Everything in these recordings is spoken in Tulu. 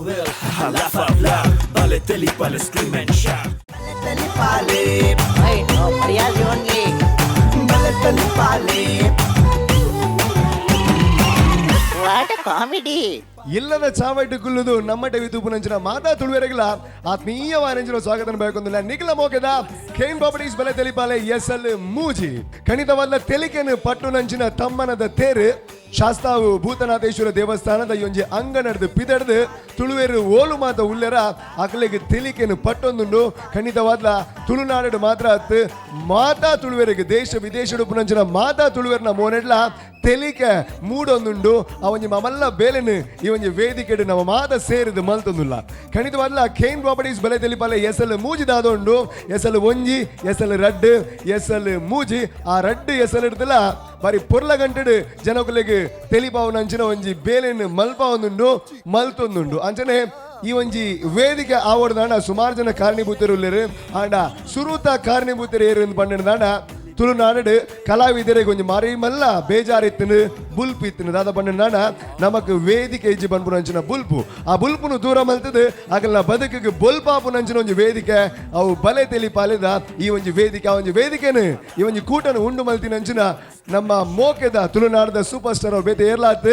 LOL, haha, laugh out loud. Bale teli pale scream and shout. Hey, no, Priyas only. What a comedy. ಇಲ್ಲದ ಚಾವಟ್ಟು ಕುಲ್ಲುದು ನಮ್ಮ TV ತೂಪುನಂಚಿನ ಮಾತಾ ತುಳುವೆರೆಗಳ ಆತ್ಮೀಯವಾರಂಚಿನ ಸ್ವಾಗತ ಬೇಕೊಂದಿಲ್ಲ ನಿಖಿಲ ಮೋಕೆದ ಕೇನ್ ಪ್ರಾಪರ್ಟೀಸ್ ಬೆಲೆ ತೆಲಿಪಾಲೆ ಎಸ್ ಎಲ್ ಮೂಜಿ ಖಂಡಿತವಾದ ತೆಲಿಕೆನು ಪಟ್ಟುನಂಚಿನ ತಮ್ಮನದ ತೇರು ಶಾಸ್ತಾವು ಭೂತನಾಥೇಶ್ವರ ದೇವಸ್ಥಾನದ ಒಂಜಿ ಅಂಗನಡ್ದು ಪಿದಡ್ದು ತುಳುವೆರು ಓಲು ಮಾತ ಉಲ್ಲೆರ ಅಕಲೆಗೆ ತೆಲಿಕೆನು ಪಟ್ಟೊಂದುಂಡು. ಖಂಡಿತವಾದ ತುಳುನಾಡು ಮಾತ್ರ ಅತ್ತು ಮಾತಾ ತುಳುವೆರಿಗೆ ದೇಶ ವಿದೇಶಡು ಪುನಂಚಿನ ಮಾತಾ ತುಳುವೆರ್ನ ಮೋನೆಡ್ಲ ತೆಲಿಕೆ ಮೂಡೊಂದುಂಡು. ಆ ಒಂಜಿ ಮಮಲ್ಲ ಬೇಲೆನು ಈ ಒಂಜಿ ವೇದಿಕೆಡು ನಮ್ಮ ಮಾತ ಸೇರಿದು ಮಲ್ತೊಂದುಲ್ಲ. ಖಂಡಿತವಾದ್ಲ ಕೇನ್ ಪ್ರಾಪರ್ಟೀಸ್ ಬೆಲೆ ತೆಲಿಪಾಲೆ ಎಸ್ ಎಲ್ ಮೂಜಿ ದಾದೊಂಡು. ಎಸ್ ಎಲ್ ಒಂಜಿ, ಎಸ್ ಎಲ್ ರಡ್ಡು, ಎಸ್ ಎಲ್ ಮೂಜಿ. ಆ ರಡ್ಡು ಎಸ್ ಎಲ್ ಇಡ್ದಲ ಬಾರಿ ಪೊರ್ಲ ಗಂಟೆಡು ಜನಕುಲೆಗ್ ತೆಲಿಪಾವುನಂಚಿನ ಒಂಜಿ ಬೇಲೆನು ಮಲ್ಪಾವೊಂದುಂಡು ಮಲ್ತೊಂದುಂಡು. ಅಂಚನೆ ಈ ಒಂಜಿ ವೇದಿಕೆ ಆವಡ್ದಾಂಡ ಸುಮಾರು ಜನ ಕಾರಣೀಭೂತರು ಉಲ್ಲೆರ್. ಆಂಡ ಸುರೂತ ಕಾರಣೀಭೂತರು ಏರು ಪಂಡಿನ ತುಳುನಾಡು ಕಲಾವಿದರಿಗೆ ಒಂಜಿ ಮಾರಿ ಮಲ್ಲ ಬೇಜಾರಿತ್ತನು ಬುಲ್ಪು ಇತ್ತನು ದಾದ ಪಂಡಿನ ನಮಕ್ ವೇದಿಕೆ ಇಜ್ಜಿ ಪನ್ಪುನಂಚಿನ ಬುಲ್ಪು. ಆ ಬುಲ್ಪುನು ದೂರ ಮಲ್ತದು ಅಗಲ್ನ ಬದುಕಿಗೆ ಬೊಲ್ಪಾಪುನಂಚಿನ ಒಂಜಿ ವೇದಿಕೆ ಅವು ಬಲೆ ತೆಲಿ ಪಾಲಿದ ಈ ಒಂಜಿ ವೇದಿಕೆ. ಆ ಒಂಜಿ ವೇದಿಕೆನು ಈ ಒಂಜಿ ಕೂಟನು ಉಂಡು ಮಲ್ತಿನಂಚಿನ ನಮ್ಮ ಮೋಕೆದ ತುಳುನಾಡದ ಸೂಪರ್ ಸ್ಟಾರ್ ಅವ್ರು ಬೇತೆ ಏರ್ಲಾತ್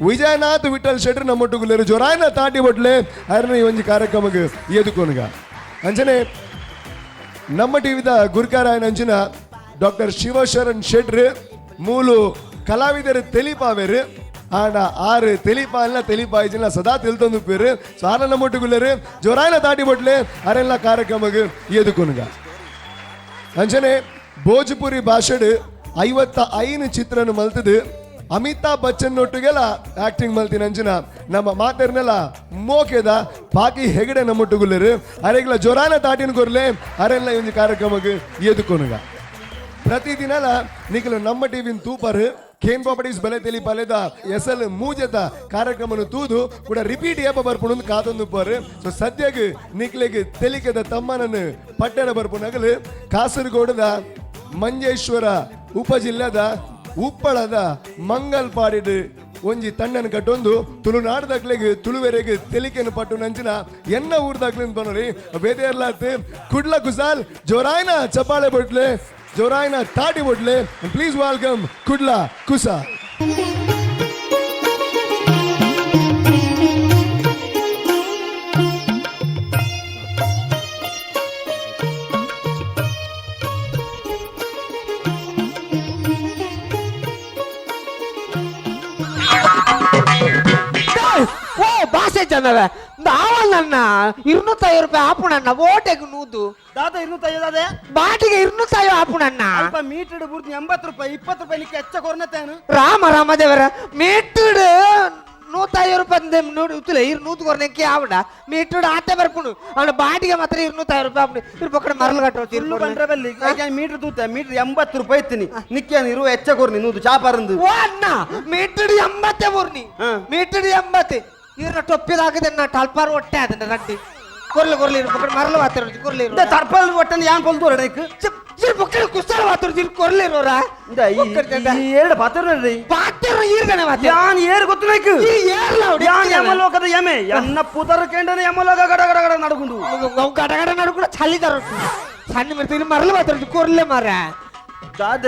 ವಿಜಯನಾಥ್ ವಿಠಲ್ ಶೆಟ್ರ್ ನಮ್ಮೊಟ್ಟುಗುಲೇರು. ಜೊರಾಯನ ತಾಟಿ ಬೊಟ್ಲೆ ಅರ್ನ ಈ ಒಂಜಿ ಕಾರ್ಯಕ್ರಮಕ್ಕೆ ಎದುಕೊನುಗ. ಅಂಚನೆ ನಮ್ಮ ಟಿವಿದ ಗುರ್ಕಾರಾಯನಂಚಿನ ಡಾಕ್ಟರ್ ಶಿವಶರಣ್ ಶೆಟ್ರ್ ಮೂಲು ಕಲಾವಿದರು ತೆಲಿಪಾವೇರು. ಆಂಡ ಆರು ತೆಲಿಪಾಲ್ನ ತೆಲಿಪಾಯಿಜಿನ ಸದಾ ತೆಲ್ತೊಂದು ಪೇರು ಸಾರ ನಮ್ಮೊಟ್ಟುಗುಲೇರು. ಜೊರಾಯನ ತಾಟಿ ಬೊಟ್ಲೆ ಅರೆಲ್ಲ ಕಾರ್ಯಕ್ರಮಕ್ಕೆ ಎದುಕೊನುಗ. ಅಂಚನೆ ಭೋಜಪುರಿ ಭಾಷೆಡ್ 55 ಚಿತ್ರನು ಮಲ್ತದು ಅಮಿತಾಬ್ ಬಚ್ಚನ್ ಒಟ್ಟಿಗೆಲ್ಲ ಆಕ್ಟಿಂಗ್ ಮಲ್ತಿನ ಅಂಚಿನ ನಮ್ಮ ಮಾತೆರ್ನೆಲ್ಲ ಮೋಕೆದ ಪಾಕಿ ಹೆಗಡೆ ನಮ್ಮೊಟ್ಟುಗುಲ್ಲೇರು. ಅರೆಗ್ಲ ಜೊರಾನ ತಾಟಿನ ಕೊರ್ಲೆ ಅರೆಲ್ಲ ಈ ಒಂಜಿ ಕಾರ್ಯಕ್ರಮಕ್ಕೆ ಎದುಕೊನುಗ. ಪ್ರತಿದಿನಲ ನಿಖಲು ನಮ್ಮ ಟಿವಿನ ತೂಪರ್ ಕೇನ್ ಪ್ರಾಪರ್ಟೀಸ್ ಬೆಲೆ ತೆಲಿ ಪಲೆದ ಎಸ್ ಎಲ್ ಮೂಜೆದ ಕಾರ್ಯಕ್ರಮನು ತೂದು ಕೂಡ ರಿಪೀಟ್ ಏಪ ಬರ್ಪುಣು ಕಾತೊಂದು ಪರ್. ಸೊ ಸದ್ಯಗ್ ನಿಕ್ಲೆಗ್ ತೆಲಿಕೆದ ತಮ್ಮನನ್ನು ಪಟ್ಟಣ ಬರ್ಪುನಗಲು ಕಾಸರಗೋಡದ ಮಂಜೇಶ್ವರ ಉಪಜಿಲ್ಲೆದ ಉಪ್ಪಳದ ಮಂಗಲ್ಪಾಡಿಡ್ ಒಂಜಿ ತಣ್ಣನ ಕಟ್ಟೊಂದು ತುಳುನಾಡದಾಕ್ಲೆಗ್ ತುಳುವೆರೆಗ್ ತೆಲಿಕೆನು ಪಟ್ಟು ನಂಚಿನ ಎನ್ನ ಊರ್ದಾಕ್ಲಿಂದ ಬನ್ನೋರಿ ಬೇತೆರ್ಲಾತ್ ಕುಡ್ಲ ಕುಸಾಲ್. ಜೋರಾಯ್ನ ಚಪ್ಪಾಳೆ ಬೊಟ್ಲೆ, ಜೋರಾಯ್ನ ತಾಟಿ ಬೊಟ್ಲೆ. Please welcome Kudla Kusal. ಓ ಭಾಷೆ ಜನರ ನನ್ನ 250 ರೂಪಾಯಿ ಆಪುಣಣ್ಣ ಓಟೆಗ್ ನೂದು. ದಾದ 250 ಅದೇ. ಬಾಟಿಗೆ 250 ಆಪುಣಣ್ಣ. ಅಲ್ಪ ಮೀಟರ್ ಬೂರ್ತಿ 80 ರೂಪಾಯಿ 20 ರೂಪಾಯಿ ನಿಕ್ಕೆ ಹೆಚ್ಚ ಕೊರ್ನತೇನು. ರಾಮ ರಾಮ ದೇವರ ಮೀಟರ್ಡ್ 150 ರೂಪಾಯಿ ನೋಡಿ ಉತ್ತಲೆ ಇರು ನೂತು ಕೊರ್ನೆಕ್ಕೆ ಆವಡ ಮೀಟರ್ಡ್ ಆಟೆ ಬರ್ಪುಣು ಅವನ ಬಾಟಿಗೆ ಮಾತ್ರ 250 ರೂಪಾಯಿ ಆಪುಣು ಇರು ಪಕ್ಕಡ ಮರಳು ಕಟ್ಟೋ. ಸುಳ್ಳು ಬಂದ್ರೆ ಬಲ್ಲಿ ಮೀಟರ್ ತೂತೆ ಮೀಟರ್ 80 ರೂಪಾಯಿ ಇತ್ತೀನಿ ನಿಕ್ಕೆ ಇರುವ ಹೆಚ್ಚ ಕೊರ್ನಿ ನೂದು ಚಾಪರಂದು. ಓ ಅಣ್ಣ ಮೀಟರ್ಡ್ 80 ಊರ್ನಿ. ಮೀಟರ್ಡ್ 80 ಇವ್ರನ್ನ ಟೊಪ್ಪಿದಾಗದೆ ನಾ ಟಲ್ಪಾರ್ ಹೊಟ್ಟೆ ಅದನ್ನ ರಂಡಿ ಕೊರ್ಲು ಕೊರ್ಲಿ ಇರು ಪಕ್ಕಡ ಮರಳು ವಾತಿರು ಕೊರ್ಲಿ ಇರು. ತರ್ಪಲ್ ಒಟ್ಟನ್ ಯಾನ್ ಪೊಲ್ದು ಹೊರಡಕ್ಕೆ. ಇರು ಪಕ್ಕಡ ಕುಸ್ತಾರ ವಾತಿರು ಇರು ಕೊರ್ಲಿ ಇರೋರ. ಈ ಏಳು ಪಾತ್ರ ಪಾತ್ರ ಈರ್ಗಣ ವಾತಿರು. ಯಾನ್ ಏರು ಗೊತ್ತು ನೈಕ್. ಈ ಏರ್ಲ ಅವ್ಡು. ಯಾನ್ ಯಮಲೋಕದ ಯಮೆ ಎನ್ನ ಪುದರ್ ಕೇಂಡನೆ ಯಮಲೋಕ ಗಡ ಗಡ ಗಡ ನಡುಗುಂಡು. ಅವು ಗಡ ಗಡ ನಡು ಕೂಡ ಚಲಿದಾರ ಸಣ್ಣ ಮಿರ್ತಿಲಿ ಮರಳು ವಾತಿರು ಕೊರ್ಲೆ ಮಾರ. ದಾದ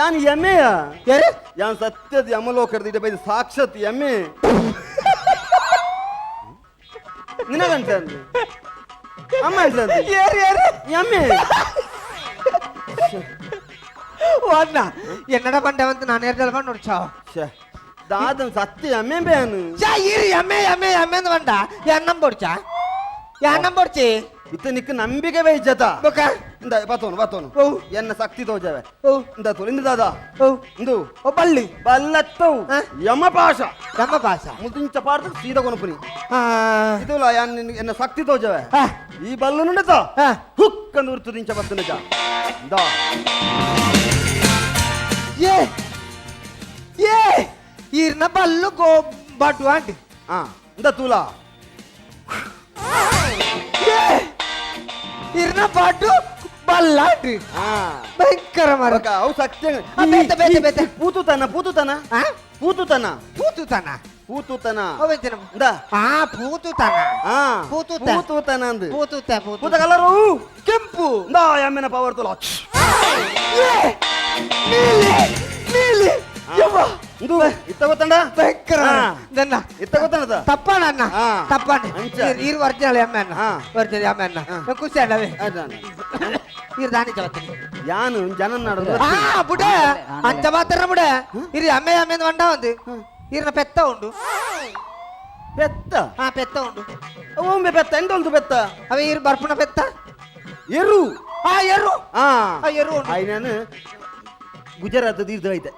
ಯಾನ್ ಯಮೆಯ. ಯಾರು? ಯಾನ್ ಸತ್ಯದ ಯಮಲೋಕದ ಇಡ ಬೈದು ಸಾಕ್ಷಾತ್ ಯಮೆ ನಿನಗಂತ ಅಮ್ಮ ಹೇಳ್ತದೆ. ಯಾರು ಯಾರು? ಯಮೆ. ಅಣ್ಣ ಎನ್ನಡ ಬಂಡೆ ನಾನು ಏರ್ದಲ್ ಬಂದು ನೋಡ್ಚಾ. ದಾದ ಸತ್ಯ ಯಮೆ ಬೇನು. ಚಾ ಇರು ಎಮ್ಮೆ ಎಮ್ಮೆ ಎಮ್ಮೆ ಅಂತ ಬಂಡ ಎನ್ನಂ ಪೊಡ್ಚಾ ಎನ್ನಂ ಪೊಡ್ಚಿ. ಇತ್ತ ನಿಕ್ಕ ನಂಬಿಕೆ ಬೈಜತ. ಬೊಕ ಇಂದ ಬತ್ತೋನು ಬತ್ತೋನು. ಓ. ಎನ್ನ ಶಕ್ತಿ ತೋಜವೆ. ಓ. ಇಂದ ತೋಲು ಇಂದ ದಾದ. ಓ. ಇಂದು. ಓ ಬಳ್ಳಿ. ಬಲ್ಲತ್ತವು. ಆ? ಯಮಪಾಶ. ನಮ್ಮ ಭಾಷ. ಮುದಿಂಚ ಪಾಡ್ದು ಸೀದಾ ಕೊನಪುನಿ. ಆ. ಇದಲ್ಲ ಯಾನ್ ಎನ್ನ ಶಕ್ತಿ ತೋಜವೆ. ಆ. ಈ ಬಲ್ಲು ನುಂಡತ. ಆ. ಹುಕ್ ಅಂದು ಉರ್ತು ದಿಂಚ ಬತ್ತುನ ಜ ಇಂದ. ಏ ಏ ಈರ್ನ ಬಲ್ಲು ಗೋ ಬಡ್ಡು ಆಂಟಿ. ಆ ಇಂದ ತೂಲ. ಏ ಈರ್ನ ಬಡ್ಡು ಬಲ್ಲ ಆಂಟಿ. ಆ. ಭಯಂಕರ ಮಾರ. ಬೊಕ ಅವು ಸತ್ಯ. ಆ, ಬೇತೆ, ಬೇತೆ, ಬೇತೆ. ಪೂತುತನ ಪೂತುತನ. ಆ? ಪೂತುತನ. ಪೂತುತನ. ಪೂತೂತನ. ಅವೆಂಚಿನ? ಇಂದ. ಆ ಪೂತೂತನ. ಆ. ಪೂತೂತ. ಪೂತೂತನ ಅಂದ್. ಪೂತೂತ ಪೂತ ಪೂತ ಕಲರ್ ಕೆಂಪು. ಇಂದ ಎಮ್ಮೆನ ಪವರ್ ತುಲ. ಏ, ನೀಲಿ ನೀಲಿ ಯವ್ವ. ಇಂದು ಇತ್ತ ಗೊತ್ತಂಡ. ಭಯಂಕರ. ಹಾ. ನನ್ನ ಇತ್ತ ಗೊತ್ತಂಡದ. ತಪ್ಪಾಣ ಅಣ್ಣ. ಹಾ. ತಪ್ಪಾಣ. ಅಂಚ. ಇರು ಒರಿಜಿನಲ್ ಎಮ್ಮೆ ಅಣ್ಣ. ಹಾ. ಒರಿಜಿನಲ್ ಎಮ್ಮೆ ಅಣ್ಣ. ಹಾ. ನಂಗ್ ಖುಷಿ ಅಣ್ಣವೇ. ಇರು ದಾನಿ ಚವತ್ತೀನಿ. ಯಾನು ಜನ ನಾಡು. ಆ ಬುಡ ಅಂಚ ಮಾತ್ರ ಬುಡ ಇರು ಅಮ್ಮೆ ಅಮ್ಮೆ వంಡ ఉంది. ಇರ್ನ ಪೆತ್ತ ಉಂಡು. ಪೆತ್ತ? ಆ ಪೆತ್ತ ಉಂಡು. ಒಮ್ಮೆ ಪೆತ್ತ ಎಂತ ಪೆತ್ತ? ಅವೆ ಇರು ಬರ್ಪುನ ಪೆತ್ತ. ಎರು. ಆ ಎರು. ಆ. ಆ ಎರು ಉಂಡು. ಆಯ್ ನಾನು ಗುಜರಾತ್ ತೀರ್ಥ ಐತೆ.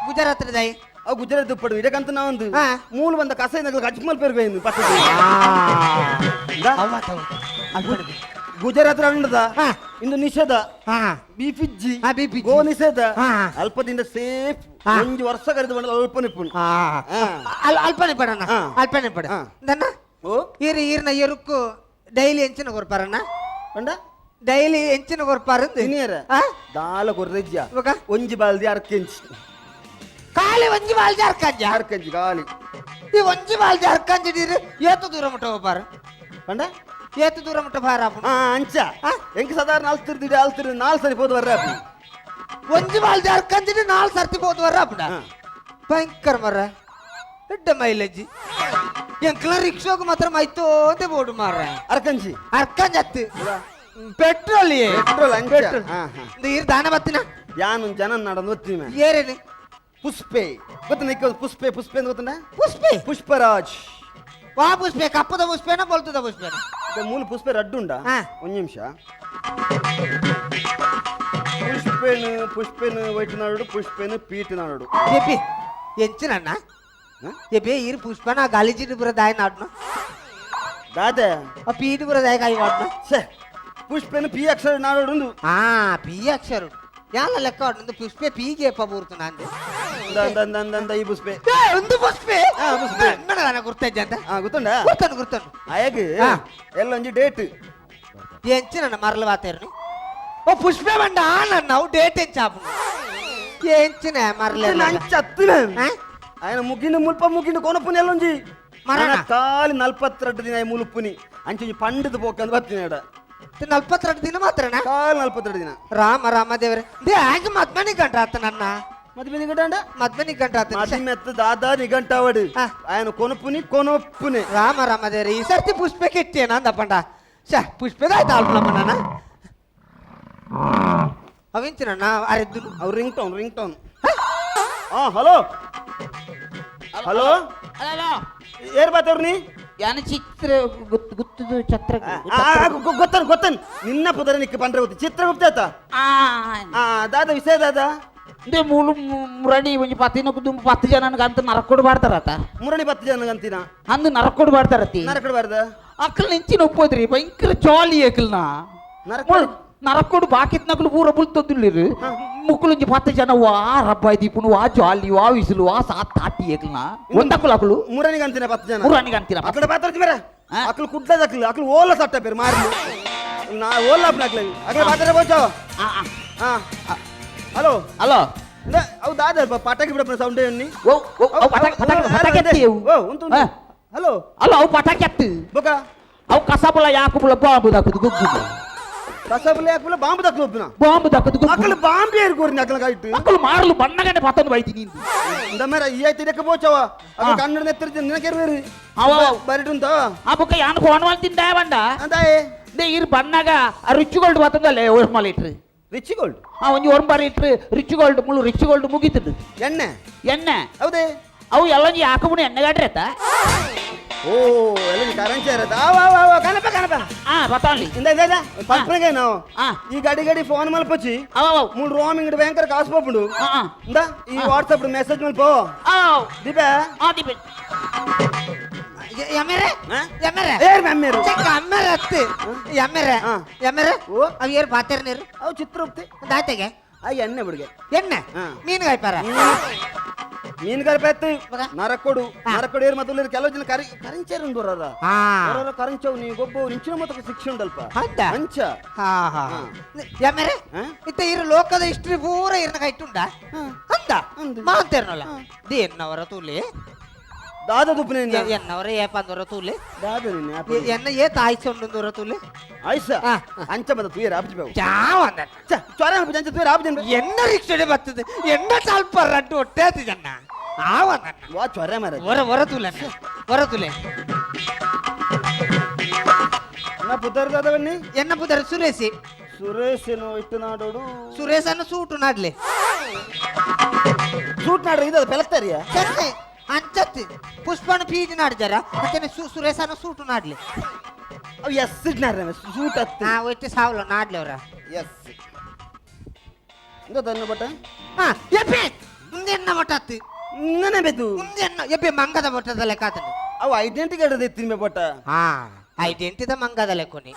ಗುಜರಾತ್ ದಾಯಿ? ಆ ಗುಜರಾತ್ ದುಪ್ಪಡು ಇದಕ್ಕಂತ ನಾವೊಂದು ಹಾ. ಮೂಲ ಬಂದ ಕಸ ಅಜ್ಮಲ್ ಪೆರ್ಗು ಪಕ್ಕ. ಗುಜರಾತ್ ರಂಡದ. ಹಾ. ಇಂದು ನಿಷೇಧ. ಹಾ. ಬಿಫಿಜ್ಜಿ. ಹಾ, ಬಿಫಿಜ್ಜಿ. ಗೋ ನಿಷೇಧ. ಹಾ. ಅಲ್ಪದಿಂದ ಸೇಫ್. ಹಾ. ಒಂಜಿ ವರ್ಷ ಕರೆದು ಬಂದ ಅಲ್ಪ ನಿಪ್ಪುಣು. ಆ ಹಾ. ಅಲ್ಪನೆ ಪಡಣ್ಣ. ಹಾ. ಅಲ್ಪನೆ ಪಡ. ಹಾ. ದನ್ನ. ಓ. ಇರು ಇರ್ನ ಎರುಕ್ಕು ಡೈಲಿ ಎಂಚಿನ ಕೊರ್ಪಾರಣ್ಣ? ಪಂಡ? ಡೈಲಿ ಎಂಚಿನ ಕೊರ್ಪಾರ? ತಿನಿಯರ ದಾಲ ಕೊರ್ರೆಜ್ಜ. ಬೊಕ? ಒಂಜಿ ಬಾಲ್ದಿ ಅರ್ಕೆಂಚಿ. ಖಾಲಿ ಒಂಜಿ ಬಾಲ್ಜಿ ಅರ್ಕಂಜ? ಅರ್ಕೆಂಚಿ ಖಾಲಿ. ಈ ಒಂಜಿ ಬಾಲ್ಜಿ ಅರ್ಕಂಜಿ ನೀರು ಏತು ದೂರ ಮುಟ್ಟ ಹೋಗ್ಪಾರ? ಪಂಡ? ಏತು ದೂರ ಮುಟ್ಟ ಬಾರ? ಆ ಅಂಚ. ಹಾ? ಎಂಕ್ ಸಾಧಾರಣ ಅಲ್ತಿರ್ದಿಡಿ ಅಲ್ತಿರ್ ನಾಲ್ ಸರಿ ಪೋದು ಬರ್ರೆ. ಒಂಜಿ ಬಾಲ್ಜಿ ಅರ್ಕಂಜಿಡಿ ನಾಲ್ ಸರ್ತಿ ಪೋದು ಬರ್ರ ಅಪ್ಪಡ. ಹಾ. ಭಯಂಕರ ಮರ ಎಡ್ಡ ಮೈಲೇಜ್. ಎಂಕ್ಲ ರಿಕ್ಷಾಗ್ ಮಾತ್ರ ಮೈತೋಂದೆ ಬೋಡು ಮಾರ. ಅರ್ಕಂಚಿ. ಅರ್ಕಂಜ್ ಅತ್ತು ಪೆಟ್ರೋಲ್. ಪೆಟ್ರೋಲ್ ಅಂಚ. ಪೆಟ್ರೋಲ್. ಹಾ, ಹಾ. ಇರ್ ದಾನ ಬತ್ತಿನ? ಯಾನು ಜನ ನಾಡೊಂದು ಗೊತ್ತೀನಿ. ಏರೇನು? ಪುಷ್ಪೆ ಗೊತ್ತ ನಿಕ್ಕ? ಪುಷ್ಪೆ ಪುಷ್ಪೆ ಅಂತ ಗೊತ್ತಂಡ? ಪುಷ್ಪೆ? ಪುಷ್ಪರಾಜ್. ವಾ ಪುಷ್ಪೆ? ಕಪ್ಪದ ಪುಷ್ಪೇನ ಬೊಲ್ತದ ಪುಷ್ಪೇನ? ಇದು ಮೂಲ ಪುಷ್ಪೆ ರಡ್ಡು ಉಂಡ. ಹಾ. ಒಂದ್ ನಿಮಿಷ. ಪುಷ್ಪೆನು ಪುಷ್ಪೆನು ವೈಟ್ ನಾಡು ಪುಷ್ಪೆನು ಪೀಟ್ ನಾಡು. చెప్పి ఎంచినన్న. ಹಾ? చెప్పి ఇరు పుష్పన గలిజిటి బుర దాయి నాడును. ದಾದೆ? ఆ పీటి బుర దాయి కాయి వాడును. ಛೇ, ಪುಷ್ಪೆನು ಪಿ ಅಕ್ಷರ ನಾಡು. ఆ పి అక్షరుడు యాల లెక్క వాడును. పుష్పే పీకి ఎప్ప బూరుతున్నా అంది. ಈ ಪುಷ್ಪೆ. ఉంది పుష్పే. ఆ, పుష్పే. గుర్తొచ్చేంత. ಹಾ ಗೊತ್ತುಂಡ. గుర్తాను గుర్తాను. ಅಯಗ್ ಹಾ. ಎಲ್ಲೊಂಜಿ ಡೇಟ್. ఎంచినన్న మరల వాతేరుని ఓ పుష్పే వండ అన్నావు డేట్ ఎంచాపు ఎంచిన మరలే. ಅಂಚತ್ತಿನ. ಆ? ఆయన ಮುಗಿಂಡು ಮುಲ್ಪ ಮುಗಿಂಡು ಕೊನಪುನಿ ಎಲ್ಲೊಂಜಿ. ಮರಣ. ಖಾಲಿ 42 ದಿನ ಮುಲುಪುನಿ ಅಂಚೊಂಜಿ ಪಂಡದ ಪೋಕಂದ್ ಬರ್ತೀನಿ ಅಡ. 42 ದಿನ ಮಾತ್ರನಾ? ಖಾಲಿ 42 ದಿನ. ರಾಮ ರಾಮ ದೇವರೇ they ಆಗ ಮದ್ಮನಿ ಗಂಟ ಆತ ನನ್ನ. ಮದ್ವೆ ನಿಗಂಟ. ಮದ್ಮನಿ ಗಂಟ ಆತ. ಮದಿಮೆತ್ತ ದಾದಾ ನಿಗಂಟಾವಡು. ಆ. ఆయన ಕೊನಪುನಿ ಕೊನೊಪ್ಪುನಿ. ರಾಮ ರಾಮ ದೇವರೇ ಈ ಸರ್ತಿ ಪುಷ್ಪಕ್ಕೆ ಇಟ್ಟೇನ ಅಂದಪ್ಪಂಡ ಶಾ ಪುಷ್ಪದ ಆಯ್ತು ಆಲ್ಪನಪ್ಪ ನಾನ ಅವಿಂಚಿನ ಅರೆದ್ದು. ಅವ್ರು ring tone ring tone. ಹಾ ಹಲೋ ಹಲೋ. ಅಲ್ಲ. ಏರ್ ಬಾತವ್ರು ನೀ? ಯಾನ ಚಿತ್ರ ಗುತ್ತು ಗುತ್ತದು ಛತ್ರ. ಗೊತ್ತನ್ ಗೊತ್ತನ್ ನಿನ್ನ ಪುದರ ನಿಕ್ಕ ಪಂಡ್ರೆ ಗೊತ್ತು ಚಿತ್ರಗುಪ್ತ ಆತ. ಆ. ಆ ದಾದಾ ವಿಷಯ ದಾದಾ? ಇಂದೇ ಮೂಲು ಮುರಣಿ ಒಂಜಿ ಪತ್ತಿನ ದುಂಬು 10 ಜನ ಅಂತ ನರಕೊಡು ಬಾಡ್ತಾರತ. ಮುರಣಿ 10 ಜನ ಅಂತಿನ. ಅಂದು ನರಕೊಡು ಬಾಡ್ತಾರತಿ. ನರಕಡ ಬಾರ್ದ. ಅಕ್ಕಲ್ ನಿಂಚಿನ ಒಪ್ಪೋದ್ರಿ ಭಯಂಕರ ಜಾಲಿ ಅಕ್ಕಲ್ನ. ನರಕ- ನರಕೊಡು ಬಾಕಿತ್ನಕಲು ಪೂರ ಬುಲ್ತೊಂದುಳ್ಳಿರು ಮುಕ್ಕುಲುಂಜಿ 10 ಜನ ವಾ ರಬ್ಬಾಯ್ ದೀಪುನು ವಾ ಜಾಲಿ ವಾ ವಿಸುಲು ವಾ ಸಾತ್ ತಾಟಿ ಏಕಲ್ನ ಒಂದಕ್ಕಲು ಅಕಲು. ಮುರಣಿಗೆ ಅಂತಿನ 10 ಜನ. ಮುರಣಿಗೆ ಅಂತಿನ. ಅಕ್ಕಡ ಪಾತ್ರ ಬೇರೆ. ಆ? ಅಕ್ಕಲು ಕುಡ್ಲದ ಅಕ್ಕಲು ಅಕ್ಕಲು ಓಲ ಸಟ್ಟ ಬೇರೆ ಮಾರ್ಲು ನಾ ಓಲ ಅಕ್ಕಲು ಅಕ್ಕಲ ಪಾತ್ರ ಬೋಚಾವ. ಆ, ಆ. ಹಾ ಹಲೋ. ಹಲೋ. ಅವು ದಾದ ಪಟಾಕಿ ಬಿಡಪ್ಪ ಸೌಂಡ್ ಎನ್ನಿ. ಓ ಓ ಅವು ಪಟಾಕಿ ಪಟಾಕಿ ಪಟಾಕಿ ಎತ್ತಿ ಅವು. ಓ ಉಂಟು. ಆ. ಹಲೋ. ಅಲ್ಲ ಅವು ಪಟಾಕಿ ಎತ್ತು. ಬೊಕ? ಅವು ಕಸಬುಲ ಯಾಕುಬುಲ ಬಾಂಬು ದಕ್ಕದು ಗುಗ್ಗು. ಕಸಬುಲ ಯಾಕುಲ ಬಾಂಬು ದಕ್ಕಲು ಒಪ್ಪುನ. ಬಾಂಬು ದಕ್ಕದು ಗುಗ್ಗು. ಅಕ್ಕಲು ಬಾಂಬು ಏರು ಕೋರಿನ ಅಕ್ಕಲ ಕಾಯಿಟ್ಟು. ಅಕ್ಕಲು ಮಾರಲು ಬಣ್ಣಗನೆ ಪತ್ತೊಂದು ಬೈತಿ ನೀನು. ಇಂದ ಮೇರ ಈ ಆಯ್ತು ಇದಕ್ಕೆ ಬೋಚವ ಅಕ್ಕ. ಆ. ಕನ್ನಡ ನೆತ್ತರ ನಿನಗೆ ಬೇರೆ. ಅವ. ಬರಿಟುಂತ. ಆ ಬುಕ್ಕ ಯಾನು ಫೋನ್ ಮಾಡ್ತಿಂದ ಬಂಡ. ಅಂದಾಯೇ? They ಇರು ಬಣ್ಣಗ ಆ ರಿಚ್ ಗೋಲ್ಡ್ ಬತ್ತಂದಲ್ಲೇ ಒರ್ಮ litre. Rich gold. ಆ ಒಂಜಿ ಒರ್ಂಬ litre rich gold ಮುಳು ರಿಚ್ ಗೋಲ್ಡ್ ಮುಗಿತದು. ಎಣ್ಣೆ. ಎಣ್ಣೆ. ಹೌದೇ? ಅವು ಎಲ್ಲ ಯಾಕಬುಣ ಎಣ್ಣೆ ಗಾಡ್ರಿ ಆತ. ಓ ಎಲ್ಲ ಕರಂಚಿ ಇರತ್ತ ಅವ ಅವ ಅವ ಕನಪ ಕನಪ. ಆ ಬತ್ತಾನ್ಲಿ. ಇಂದ ಇಂದ ಇಂದ ಪಲ್ಪನಗೆ ನಾವು ಆ. ಈ ಗಡಿ ಗಡಿ ಫೋನ್ ಮಲ್ಪಚ್ಚಿ. ಅವ ಅವ. ಮೂರು ರೋಮಿಂಗ್ ಭಯಂಕರ ಕಾಸು ಪೋಪುಂಡು. ಆ, ಆ. ಇಂದ ಈ ವಾಟ್ಸಪ್ ಮೆಸೇಜ್ ಮಲ್ಪ. ಅವ್. ದೀಪಾ. ಆ ದೀಪ. ಎಮ್ಮೆರೆ. ಆ? ಎಮ್ಮೆರೆ. ಏರ್ ಮ್ಯಾಮೇರು. ಚೆಕ್ಕ ಅಮ್ಮೆರೆ ಅತ್ತು ಎಮ್ಮೆರೆ. ಆ. ಎಮ್ಮೆರೆ. ಓ. ಅವು ಏರ್ ಪಾತೇರ್ ನೀರು. ಅವು ಚಿತ್ರಗುಪ್ತಿ. ದಾತೆಗೆ. ಆ ಎಣ್ಣೆ ಬಿಡುಗೆ. ಎಣ್ಣೆ. ಆ. ಮೀನು ಕಾಯ್ಪಾರ? ಮೀನುಗಾರ ಪೆತ್ತು. ಮಗ? ನರಕೊಡು. ಆ. ನರಕೊಡು ಏರ್ ಮತ್ತು ಕೆಲವು ಜನ ಕರಿ ಕರಿಂಚೇರು ಉಂಡು ಬರೋರ. ಹಾ. ಬರೋರ ಕರಿಂಚವು ನೀವು ಗೊಬ್ಬ ನಿಂಚಿನ ಮತ್ತು ಶಿಕ್ಷೆ ಉಂಡಲ್ಪ. ಹೌದಾ? ಅಂಚ. ಹಾ ಹಾ. ಹಾ. ಎಮ್ಮೆರೆ. ಆ? ಇತ್ತ ಇರು ಲೋಕದ ಹಿಸ್ಟ್ರಿ ಪೂರ ಇರ್ನ ಕೈಟುಂಡ ಅಂದ. ಅಂದು. ಮಾಂತೇರ್ನಲ್ಲ ದೇನ್ನವರ ತುಲಿ. ದಾದ ತುಪ್ಪನೆ ಎನ್ನವರ ಏಪಂದರ ತೂಲೆ ದಾದ ನಿನ್ನೆ ಎನ್ನ ಏ ತಾಯಿ ಸೊಂಡಂದರ ತೂಲೆ ಆಯ್ಸ ಅಂಚ ಮದ ತುಯರ ಆಪುಜಿ ಬಾವು ಚಾವಂದ ಚೊರ ಆಪುಜಿ ಅಂಚ ತುಯರ ಆಪುಜಿ ಎನ್ನ ರಿಕ್ಷಡೆ ಬರ್ತದೆ ಎನ್ನ ಸ್ವಲ್ಪ ರಡ್ಡು ಹೊಟ್ಟೆ ಆತು ಜನ ಆವಂದ ವಾ ಚೊರ ಮಾರ ಹೊರ ಹೊರ ತೂಲೆ ಹೊರ ತೂಲೆ ನಾ ಪುದರ್ ದಾದವನ್ನಿ ಎನ್ನ ಪುದರ್ ಸುರೇಶಿ ಸುರೇಶನು ಇಟ್ಟು ನಾಡೋಡು ಸುರೇಶನ ಸೂಟು ನಾಡ್ಲೆ ಸೂಟ್ ನಾಡ್ರೆ ಇದು ಪೆಲಕ್ತಾರಿಯ ಚತ್ತೆ ಅಂಚತ್ತಿ ಪುಷ್ಪನ ಪೀಜಿ ನಾಡ್ಜಾರ ಅಂಚನೆ ಸುರೇಶನ ಸೂಟು ನಾಡ್ಲೆ ಅವು ಎಸ್ ನಾಡ್ರೆ ಸೂಟ್ ಅತ್ತ ಹಾ ಒಟ್ಟು ಸಾವಲ ನಾಡ್ಲೆ ಅವರ ಎಸ್ ಇಂದ ಬಟ ಹಾ ಎಪ್ಪೆ ಮುಂದೆ ಬಟ ಅತ್ತಿ ನನೆ ಬೇಕು ಮುಂದೆ ಎಪ್ಪೆ ಮಂಗದ ಬಟ್ಟದ ಲೆಕ್ಕ ಆತನು ಅವು ಐಡೆಂಟಿ ಕಾರ್ಡ್ ತಿನ್ಬೆ ಬಟ ಹಾ ಐಡೆಂಟಿದ ಮಂಗದ ಲೆಕ್ಕೊನಿ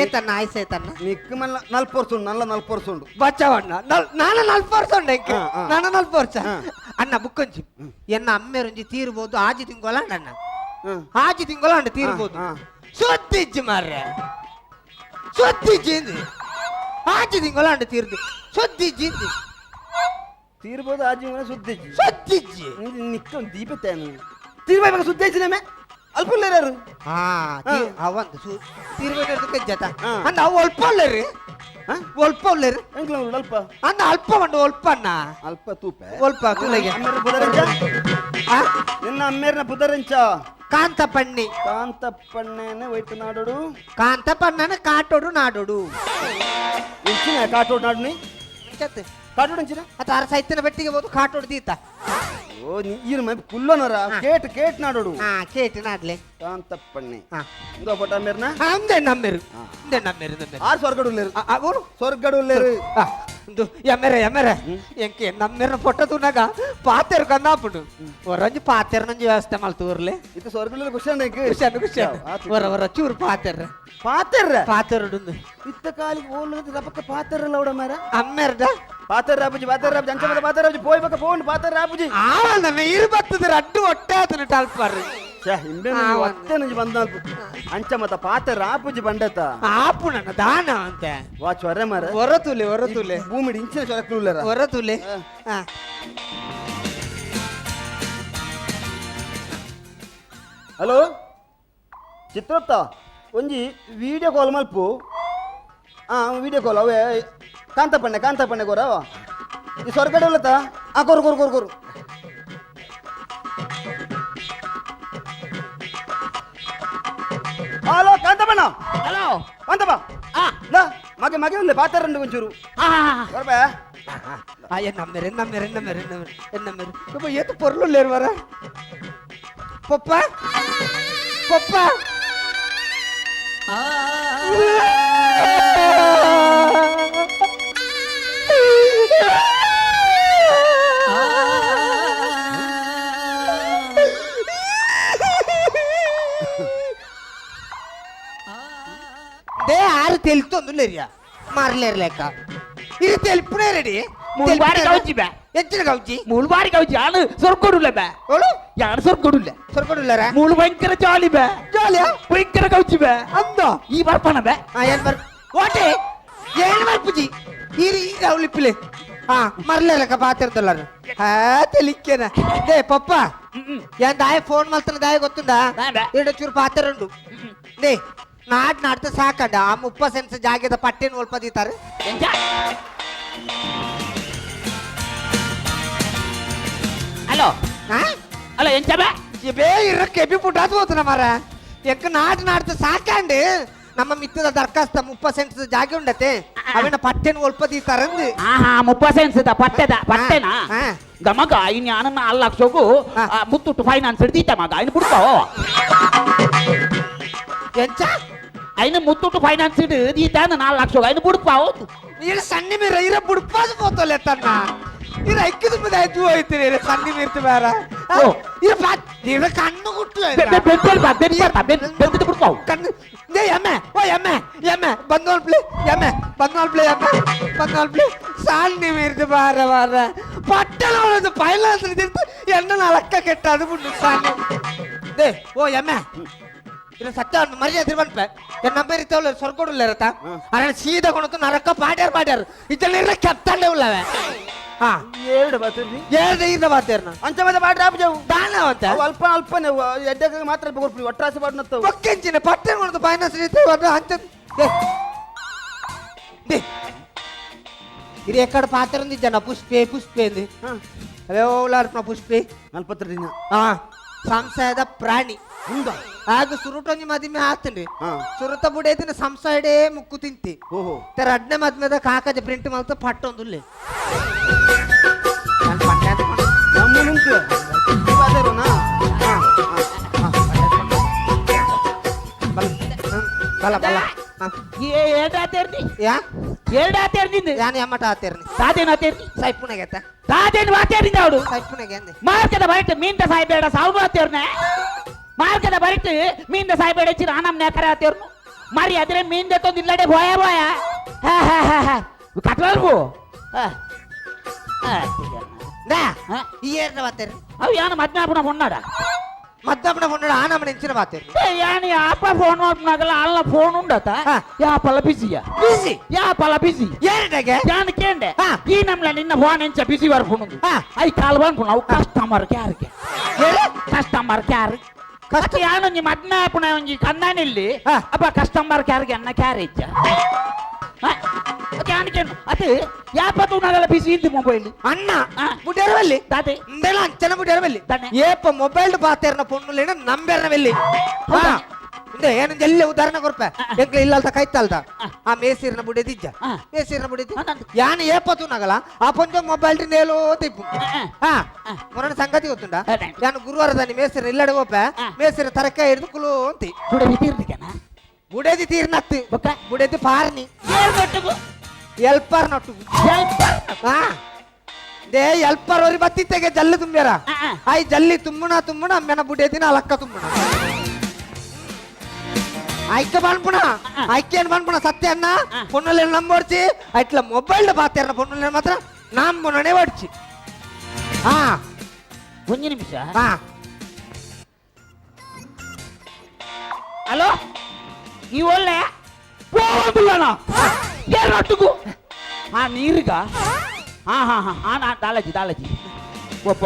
ಏತನ್ನ ಆಯ್ಸ ಏತನ್ನ ನಿಕ್ಕ ಮಲ್ಲ ನಲ್ಪ ವರ್ಷ ಉಂಡು ನಲ್ಲ ನಲ್ಪ ವರ್ಷ ಉಂಡು ಬಚ್ಚವಣ್ಣ ನಾನು ನಲ್ಪ ವರ್ಷ ಉಂಡು ನಾನು ನಲ್ಪ ವರ್ಷ ಅಣ್ಣ ಬುಕ್ಕೊಂಚಿ ಎನ್ನ ಅಮ್ಮೆರೊಂಜಿ ತೀರ್ಬೋದು ಆಜಿ ತಿಂಗೋಲ ಅಣ್ಣ ಆಜಿ ತಿಂಗೋಲ ಅಣ್ಣ ತೀರ್ಬೋದು ಸುದ್ದಿಜ್ಜಿ ಮಾರ್ರೆ ಸುದ್ದಿಜ್ಜಿ ಆಜಿ ತಿಂಗೋಲ ಅಣ್ಣ ತೀರ್ದು ಸುದ್ದಿಜ್ಜಿ ತೀರ್ಬೋದು ಆಜಿ ತಿಂಗೋಲ ಸುದ್ದಿಜ್ಜಿ ಸುದ್ದಿಜ್ಜಿ ನಿಕ್ಕ ಒಂದು ದೀಪ ತೇನು ತೀರ್ಬಾಯಿ ಸುದ್ದಿಜ್ಜಿ ನಮೆ ಅಲ್ಪ ಉಳ್ಳೇರು ಹಾ ಅವಂದು ತೀರ್ಬಾಯಿ ಜತ ಅಂದ ಅವು ಅಲ್ಪ ಉಳ್ಳೇರಿ ಒಲ್ಪ ಉಳ್ಳೇರಿ ಅಲ್ಪ ಅಂದ ಅಲ್ಪ ಉಂಡು ಒಲ್ಪ ಅಣ್ಣ ಅಲ್ಪ ತೂಪೆ ಒಲ್ಪ ತುಲಗೆ ನಿನ್ನ ಅಮ್ಮೇರ್ನ ಪುದರಂಚ ಕಾಂತಪಣ್ಣಿ ಕಾಂತಪ್ಪಣ್ಣನ ಒಯ್ತು ನಾಡೋಡು ಕಾಂತಪಣ್ಣನ ಕಾಟೋಡು ನಾಡೋಡು ಇಂಚಿನ ಕಾಟೋಡು ನಾಡುನಿ ಕಾಟೋಡು ಇಂಚಿನ ಅತ ಅರ ಸೈತಿನ ಬೆಟ್ಟಿಗೆ ಹೋದು ಕಾಟೋಡು ದೀತ ಓ ಈರು ಮೈ ಕುಲ್ಲನರ ಕೇಟ್ ಕೇಟ್ ನಾಡೋಡು ಹಾ ಕೇಟ್ ನಾಡ್ಲೆ ಕಾಂತಪ್ಪಣ್ಣೆ ಇಂದೋ ಫೋಟೋ ಅಮ್ಮೇರ್ನ ಅಂದೆ ನಮ್ಮೇರು ಇಂದೆ ನಮ್ಮೇರು ನಮ್ಮೇರು ಆರು ಸ್ವರ್ಗಡು ಉಳ್ಳೇರು ಅವರು ಸ್ವರ್ಗಡು ಉಳ್ಳೇರು ಇಂದು ಎಮ್ಮೆರೆ ಎಮ್ಮೆರೆ ಎಂಕೆ ನಮ್ಮೇರ್ನ ಫೋಟೋ ತೂನಾಗ ಪಾತೆರು ಕಂದಾಪುಂಡು ಹೊರಂಜಿ ಪಾತೆರ್ನಂಜಿ ವ್ಯವಸ್ಥೆ ಮಲ್ತೂರ್ಲೆ ಇದು ಸ್ವರ್ಗಡು ಖುಷಿ ಖುಷಿ ಖುಷಿ ಹೊರ ಹೊರ ಚೂರು ಪಾತೆರ್ರ ಪಾತೆರ್ರ ಪಾತೆರುಡು ಇತ್ತ ಕಾಲಿಗೆ ಓಲ್ ರಪಕ್ಕ ಪಾತೆರಲ್ಲ ಅವಡ ಮಾರ ಅಮ್ಮೇರ್ದ ಪಾತೆರ್ ರಾಪುಜಿ ಪಾತೆರ್ ರಾಪುಜಿ ಅಂಚ ಮದ ಪಾತೆರ್ ರಾಪುಜಿ ಪೋಯ್ ಬಕ್ಕ ಪೋಂಡು ಪಾತೆರ್ ರಾಪುಜಿ ಆವಲ್ಲ ಇರು ಬರ್ತದೆ ರಡ್ಡು ಹೊಟ್ಟೆ ಆತನ ಟಲ್ಪರ್ರಿ ಛೇ ಇಂಬೆ ಒತ್ತೆ ನಂಜಿ ಬಂದ ಅಂಚ ಮತ ಪಾತೆರ್ ರಾಪುಜಿ ಬಂಡತ ಆಪು ನನ್ನ ದಾನ ಅಂತ ವಾ ಚೊರೆ ಮಾರ ಹೊರ ತುಲೆ ಹೊರ ತುಲೆ ಭೂಮಿಡಿ ಇಂಚಿನ ಚೊರೆ ಕುಲ್ಲರ ಹೊರ ತುಲೆ ಹಲೋ ಚಿತ್ರಪ್ತ ಒಂಜಿ ವಿಡಿಯೋ ಕಾಲ್ ಮಲ್ಪು ಆ ವಿಡಿಯೋ ಕಾಲ್ ಅವೇ ಕಾಂತಪ್ಪಣ್ಣೆ ಕಾಂತಪ್ಪಣ್ಣೆ ಕೊರವ ಈ ಸ್ವರ್ಗಡೆ ಉಳ್ಳತ ಆ ಕೊರು ಕೊರು ಕೊರು ಕೊರು ಹಲೋ ಕಾಂತಪ್ಪಣ್ಣ ಹಲೋ ಕಾಂತಪ್ಪ ಲಾ ಮಗೆ ಮಗೆ ಉಳ್ಳೆ ಪಾತಾರಂಡು ಒಂಚೂರು ಬರ್ಬಾ ನಮ್ಮೆರೆ ನಮ್ಮೆರೆ ನಮ್ಮೆರೆ ನಮ್ಮೆರೆ ನಮ್ಮೆರೆ ಪಾಪ ಏತು ಪೊರ್ಲು ಲೇರು ವರ ಪಪ್ಪ ಪಪ್ಪ they ಆರು తెలుతుందిలేరియా ಮಾರ್ಲೇರ್ ಲೆಕ್ಕ ಇದು తెలుపునే రెడీ ಮೂರು ಬಾರಿ ಕೌಚಿ ಬೇ ಎಂಚಿನ ಕೌಚಿ ಮೂರು ಬಾರಿ ಕೌಚಿ ಯಾನು ಸೊರ್ಕೊಡುಲ್ಲ ಬೇ ಓಳು ಯಾನು ಸೊರ್ಕೊಡುಲ್ಲ ಸೊರ್ಕೊಡುಲ್ಲರ ಮೂಳು ಭಯಂಕರ ಜಾಲಿ ಬೇ ಜಾಲಿಯಾ ಭಯಂಕರ ಕೌಚಿ ಬೇ ಅಂದ ಈ ಬರ್ಪಣ ಬೇ ಆ ಏನ್ ಬರ್ ಓಟೆ ಏನ್ ಬರ್ಪುಜಿ ಈರಿ ಈರಿ ಅವಳಿಪ್ಪಿಲೆ ಹಾ ಮರ್ಲೇರಕ್ಕ ಪಾತಿರ್ತಲ್ಲ ಹಾ తెలిಕ್ಕೇನ they ಪಪ್ಪ ಏನ್ ದಾಯ ಫೋನ್ ಮಲ್ತನ ದಾಯ ಗೊತ್ತುಂಡ ಎರಡು ಚೂರು ಪಾತಿರುಂಡು they not ನಾಡ್ತ ಸಾಕಂಡ ಆ 30 ಸೆನ್ಸ್ ಜಾಗದ ಪಟ್ಟೆನ ಒಲ್ಪ ದೀತಾರೆ ಹಲೋ ಹಲೋ ಎಂಚ ಬೇ ಬೇ ಇರ ಕೆಬಿ ಪುಟಾತ್ ಹೋತನ ಮಾರ ಎಂಕ ನಾಡ್ ನಾಡ್ತ ಸಾಕಂಡು ನಮ್ಮ ಮಿತ್ತದ ದರ್ಖಾಸ್ತ 30 ಸೆನ್ಸ್ ಜಾಗ ಉಂಡತೆ ಅವನ ಪಟ್ಟೆನ ಒಲ್ಪ ದೀತಾರಂದು ಆಹಾ 30 ಸೆನ್ಸ್ ಪಟ್ಟೆದ ಪಟ್ಟೆನಾ ಮಗ ಇನ್ ಯಾನ 4 ಲಕ್ಷಕ್ಕೂ ಮುತ್ತುಟ್ಟು ಫೈನಾನ್ಸ್ ದೀತ ಮಗ ಇನ್ನು ಬಿಡ್ತಾವ ಎಂಚ అయిన ముత్తూట్ ఫైనాన్స్ ದೀತಾನ 4 ಲಕ್ಷ అయిన ಬುಡ್ಪಾವು ನೀನು ಸಣ್ಣ ಮೀರ ಇರ ಬುಡ್ಪಾದು ಪೋತೋಲೆ ತನ್ನ ಇರ ಐಕ್ಕಿದ ಮುಂದೆ ಆಯ್ತು ಹೋಯ್ತೀರಿ ಇರ ಸಣ್ಣ ಮೀರ್ತು ಬೇರ ಇರ ಇರ ಕಣ್ಣು ಗುಟ್ಟು ಬುಡ್ಪಾವು ಕಣ್ಣು they ಎಮ್ಮೆ ಓ ಎಮ್ಮೆ ಎಮ್ಮೆ ಬಂದೋಲ್ ಪ್ಲೇ ಎಮ್ಮೆ ಬಂದೋಲ್ ಪ್ಲೇ ಎಮ್ಮೆ ಬಂದೋಲ್ ಪ್ಲೇ ಸಣ್ಣ ಮೀರ್ತು ಬಾರ ಬಾರ ಪಟ್ಟಣ ಫೈನಾನ್ಸ್ ಎಣ್ಣ ನಾಲ್ಕ ಕೆಟ್ಟ ಅದು ಬಿಟ್ಟು ಸಣ್ಣ they ಓ ಎಮ್ಮೆ ಇಲ್ಲ ಸತ್ಯ ಮರ್ಯಾದೆ ಬಂದ್ಪೆ ನಮ್ಮ ಇರ್ತವಲ್ಲ ಸ್ವರ್ಗೋಡುಲ್ಲ ಇರತ್ತ ಅಣ್ಣ ಸೀದಾ ಕೊಣತು ನರಕ ಪಾಡ್ಯಾರ ಪಾಡ್ಯಾರ ಇದನ್ನ ಕೆತ್ತಂಡೆ ಉಳ್ಳವೆ ಏಳು ಬಾತಿರ್ನಿ ಏಳು ಈರ್ನ ಬಾತೇರ್ನ ಅಂಚ ಮತ್ತೆ ಬಾಟ್ರೆ ಆಪಜವು ದಾನ ಅಂತ ಅವು ಅಲ್ಪ ಅಲ್ಪನೆ ಎಡ್ಡೆಗೆ ಮಾತ್ರ ಅಲ್ಪ ಕೊರ್ಪುನಿ ಒಟ್ರಾಸಿ ಬಾಟ್ ನತ್ತವು ಒಕ್ಕೆಂಚಿನ ಪಟ್ಟೆ ಕೊಡದು ಫೈನಾನ್ಸ್ ರೀತಿ ಅಂಚ ಇದು ಎಕ್ಕಡ ಪಾತ್ರ ಜನ ಪುಷ್ಪೆ ಪುಷ್ಪೆ ಅಂದು ಅವೇ ಓಲಾರ್ಪಣ ಪುಷ್ಪೆ ನಲ್ಪತ್ರ ದಿನ ಆ ಸಂಶಯದ ಪ್ರಾಣಿ ಉಂದ ಆಗ ಸುರುಟೊಂಜಿ ಮದಿಮೆ ಆತಂಡಿ ಸುರುತ ಬುಡೇದಿನ ಸಂಸಾಯಡೇ ಮುಕ್ಕು ತಿಂತಿ ಓಹೋ ತರ ಅಡ್ನೆ ಮದ್ಮೆದ ಕಾಕಜ ಪ್ರಿಂಟ್ ಮಲ್ತ ಪಟ್ಟೊಂದುಲ್ಲೆ ನಮ್ಮನುಂಟು ಬಾತೇರೋನಾ ಬಲ ಬಲ ಏಡಾತೇರ್ನಿ ಯಾ ಏಡಾತೇರ್ನಿಂದ ಯಾನ್ ಯಮ್ಮಟ ಆತೇರ್ನಿ ತಾದೇನು ಆತೇರ್ನಿ ಸೈಪುನಗೆತ್ತ ತಾದೇನು ಆತೇರ್ನಿಂದ ಅವಡು ಸೈಪುನಗೆ ಅಂದೆ ಮಾರ್ಗದ ಬರಿಟ್ ಮೀನ್ದ ಸಾಯ್ಬೇಡ ಸಾವು ಆತೇರ್ನೆ ಮಾರ್ಗದ ಬರಿಟ್ ಮೀನ್ದ ಸಾಯ್ಬೇಡ ಚಿರ ಆನಮ್ ನೇಕರ ಆತೇರ್ನು ಮರಿ ಅದ್ರೆ ಮೀನ್ದ ತೊಂದು ಇಲ್ಲಡೆ ಭಯ ಭಯ ಹಾ ಹಾ ಹಾ ಹಾ ಕಟ್ವಲ್ಬು ನಾ ಈ ಏರ್ನ ಬಾತೇರ್ನಿ ಅವು ಯಾನ ಮದ್ನಾಪುಣ ಹೊನ್ನಾಡ ಮದ್ದಪ್ಪನ ಹೊನ್ನಾಡ ಆನಮ್ಮನ ಇಂಚಿನ ಬಾತೇರ್ನಿ ಯಾನ ಅಪ್ಪ ಫೋನ್ ಮಾಡ್ನಾಗಲ್ಲ ಅಲ್ಲ ಫೋನ್ ಉಂಡತ ಯಾ ಪಲ ಬಿಸಿಯ ಬಿಸಿ ಯಾ ಪಲ ಬಿಸಿ ಏರ್ಡಗೆ ಯಾನ ಕೇಂಡೆ ಈ ನಮ್ಲ ನಿನ್ನ ಫೋನ್ ಎಂಚ ಬಿಸಿ ಬರ್ಪುಣದು I call ಬಂದ್ಪುಣ ಅವು ಕಸ್ಟಮರ್ ಕ್ಯಾರ್ಗೆ ಕಸ್ಟಮರ್ ಕ್ಯಾರ್ ಕಷ್ಟ ಯಾನು ನಿಮ್ಮ ಮದ್ನಾಪುಣ ಒಂಜಿ ಕನ್ನಾನಿಲ್ಲಿ ಅಪ್ಪ ಕಸ್ಟಮರ್ ಕ್ಯಾರ್ಗೆ ಅನ್ನ ಕ್ಯಾರೇಜ್ ಯಾನಕೇನು ಅದು ಯಾಪ ತೂನಾಗಲ್ಲ ಬಿಸಿ ಇದ್ದು ಮೊಬೈಲ್ ಅಣ್ಣ ಬುಡ್ಯಾರವಲ್ಲಿ ತಾತೆ ಇಂದೆಲ್ಲ ಅಂಚನ ಬುಡ್ಯಾರವಲ್ಲಿ ಏಪ ಮೊಬೈಲ್ ಬಾತೇರ್ನ ಪೊಣ್ಣುಲೇನ ನಂಬೆರ್ನವೆಲ್ಲಿ ಇಂದ ಏನು ಎಲ್ಲ ಉದಾಹರಣೆ ಕೊರ್ಪೆ ಎಂಕ್ಲ ಇಲ್ಲಲ್ತ ಕೈತಲ್ದ ಆ ಮೇಸಿರ್ನ ಬುಡದಿಜ್ಜ ಮೇಸಿರ್ನ ಬುಡಿದಿ ಯಾನ ಏಪ ತೂನಾಗಲ್ಲ ಆ ಪೊಂಜ ಮೊಬೈಲ್ ನೇಲೋ ತಿಪ್ಪು ಹಾ ಮೊರನ ಸಂಗತಿ ಗೊತ್ತುಂಡ ಯಾನು ಗುರುವಾರದಾನಿ ಮೇಸಿರ್ನ ಇಲ್ಲಡೆ ಹೋಪೆ ಮೇಸಿರ ತರಕ ಹಿಡಿದು ಕುಲು ಅಂತಿ ಬುಡೇದಿ ತೀರ್ನತ್ತಿ ಬುಡೇದಿ ಪಾರ್ನಿ ಎಲ್ಪರ್ ನಟ್ಟು they ಎಲ್ಪರ್ ಅವ್ರಿ ಬತ್ತಿತ್ತೆಗೆ ಜಲ್ಲಿ ತುಂಬ್ಯಾರ ಆಯ್ ಜಲ್ಲಿ ತುಂಬುಣ ತುಂಬುಣ ಅಮ್ಮೆನ ಬುಡೇದಿನ ಅಲಕ್ಕ ತುಂಬುಣ ಐಕ್ಕ ಬನ್ಪುಣ ಐಕ್ಯನ್ ಬನ್ಪುಣ ಸತ್ಯ ಅನ್ನ ಪೊನ್ನುಲೇನು ನಂಬೋಡ್ಚಿ ಅಟ್ಲ ಮೊಬೈಲ್ ಬಾತೇರ್ನ ಪೊನ್ನುಲೇನು ಮಾತ್ರ ನಂಬುಣನೇ ಓಡ್ಚಿ ಹಾ ಒಂದು ನಿಮಿಷ ಹಾ ಹಲೋ ಈ ಒಳ್ಳೆ ಹೋಗುದಿಲ್ಲಣ್ಣ ಏರೊಟ್ಟಿಗೂ ಆ ನೀರಿಗ ಹಾ ಹಾ ಹಾ ಹಾ ನಾ ದಾಲಜಿ ದಾಲಜಿ ಒಪ್ಪ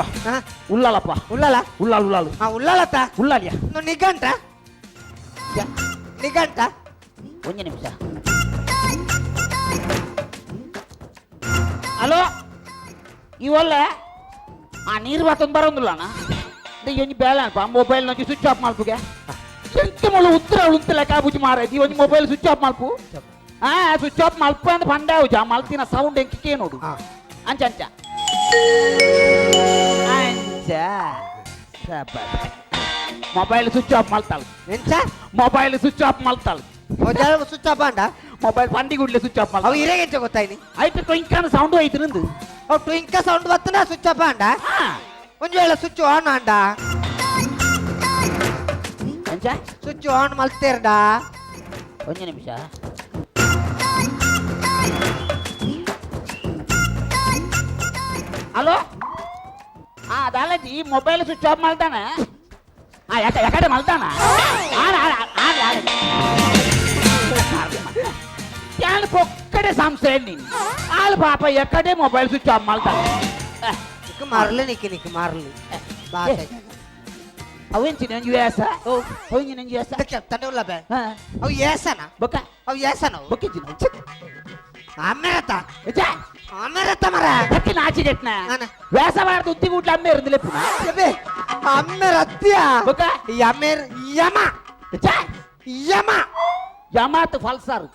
ಉಳ್ಳಾಲಪ್ಪ ಉಳ್ಳಾಲ ಉಳ್ಳಾಲ ಉಳ್ಳಾಲು ಹಾ ಉಳ್ಳಾಲತ್ತ ಉಳ್ಳಾಲಿಯ ನಿಘಂಟ ನಿಘಂಟ ಒಂದು ನಿಮಿಷ ಹಲೋ ಈ ಒಳ್ಳೆ ಆ ನೀರು ಬಾತೊಂದು ಬರೋದಿಲ್ಲ ಅಣ್ಣ ಒಂಜಿ ಬೇಳೆ ಅಲ್ಪ ಮೊಬೈಲ್ ನಂಜಿ ಸ್ವಿಚ್ ಆಫ್ ಮಲ್ಪುಗೆ ಎಂತ ಮುಳ್ಳು ಉತ್ತರ ಉಂತಲ ಕಾಬುಜಿ ಮಾರೈತಿ ಒಂಜಿ mobile switch off ಮಲ್ಪು ಹಾ ಸ್ವಿಚ್ ಆಫ್ ಮಲ್ಪ ಅಂತ ಪಂಡಾವುಜ ಮಲ್ತಿನ ಸೌಂಡ್ ಎಂಕಿಕೆ ನೋಡು ಅಂಚ ಅಂಚ ಅಂಚ mobile switch off ಮಲ್ತಾಳು ಎಂಚ mobile switch off ಮಲ್ತಾಳು switch off ಅಂಡ ಮೊಬೈಲ್ ಪಂಡಿ ಗುಡ್ಲೆ ಸ್ವಿಚ್ ಆಫ್ ಮಲ್ತ ಅವು ಇರೇಗೆಂಚ ಗೊತ್ತಾಯ್ನಿ ಐತೆ ಟೊಂಕಾನ ಸೌಂಡ್ ಐತಿ ನಿಂದು ಅವು ಟ್ವಿಂಕ ಸೌಂಡ್ ಬತ್ತನ ಸ್ವಿಚ್ ಆಫ್ ಅಂಡ ಒಂಜಿ ವೇಳೆ ಸ್ವಿಚ್ ಆನ್ ಅಂಡ ಎಂಚ ಸ್ವಿಚ್ ಆನ್ ಮಲ್ತೇರ್ಡ ಒಂದು ನಿಮಿಷ ಹಲೋ ಹಾ ದಾಲಜಿ mobile switch off ಮಾಡ್ತಾನೆ ಆ ಯಾಕ ಯಾಕಡೆ ಮಲ್ತಾನ ಯಾನ್ ಪೊಕ್ಕಡೆ ಸಂಸ್ಥೆ ನೀನು ಆಳು ಪಾಪ ಎಕ್ಕಡೆ mobile switch off ಮಾಡ್ತಾನೆ ನಿಕ್ ಮಾರ್ಲಿ ನಿಕ್ ನಿಕ್ ಮಾರ್ಲಿ ಅವೆಂಚಿ ನಂಜು ವ್ಯಾಸ ಅವೆಂಚಿ ನಂಜು ವ್ಯಾಸ చెప్తానే ఉల్ల బే అవి ఏసనా బొక్క అవి ఏసనా బొక్కించి అమ్మేరత అమ్మేరత మర కత్తి నాచి చెట్న వేసవాడ ఉత్తి గుడ్లు అమ్మేరు లేపునా అమ్మేరత్యా బొక్క ఈ అమ్మేర్ యమ యమ యమాత్ ఫల్సారు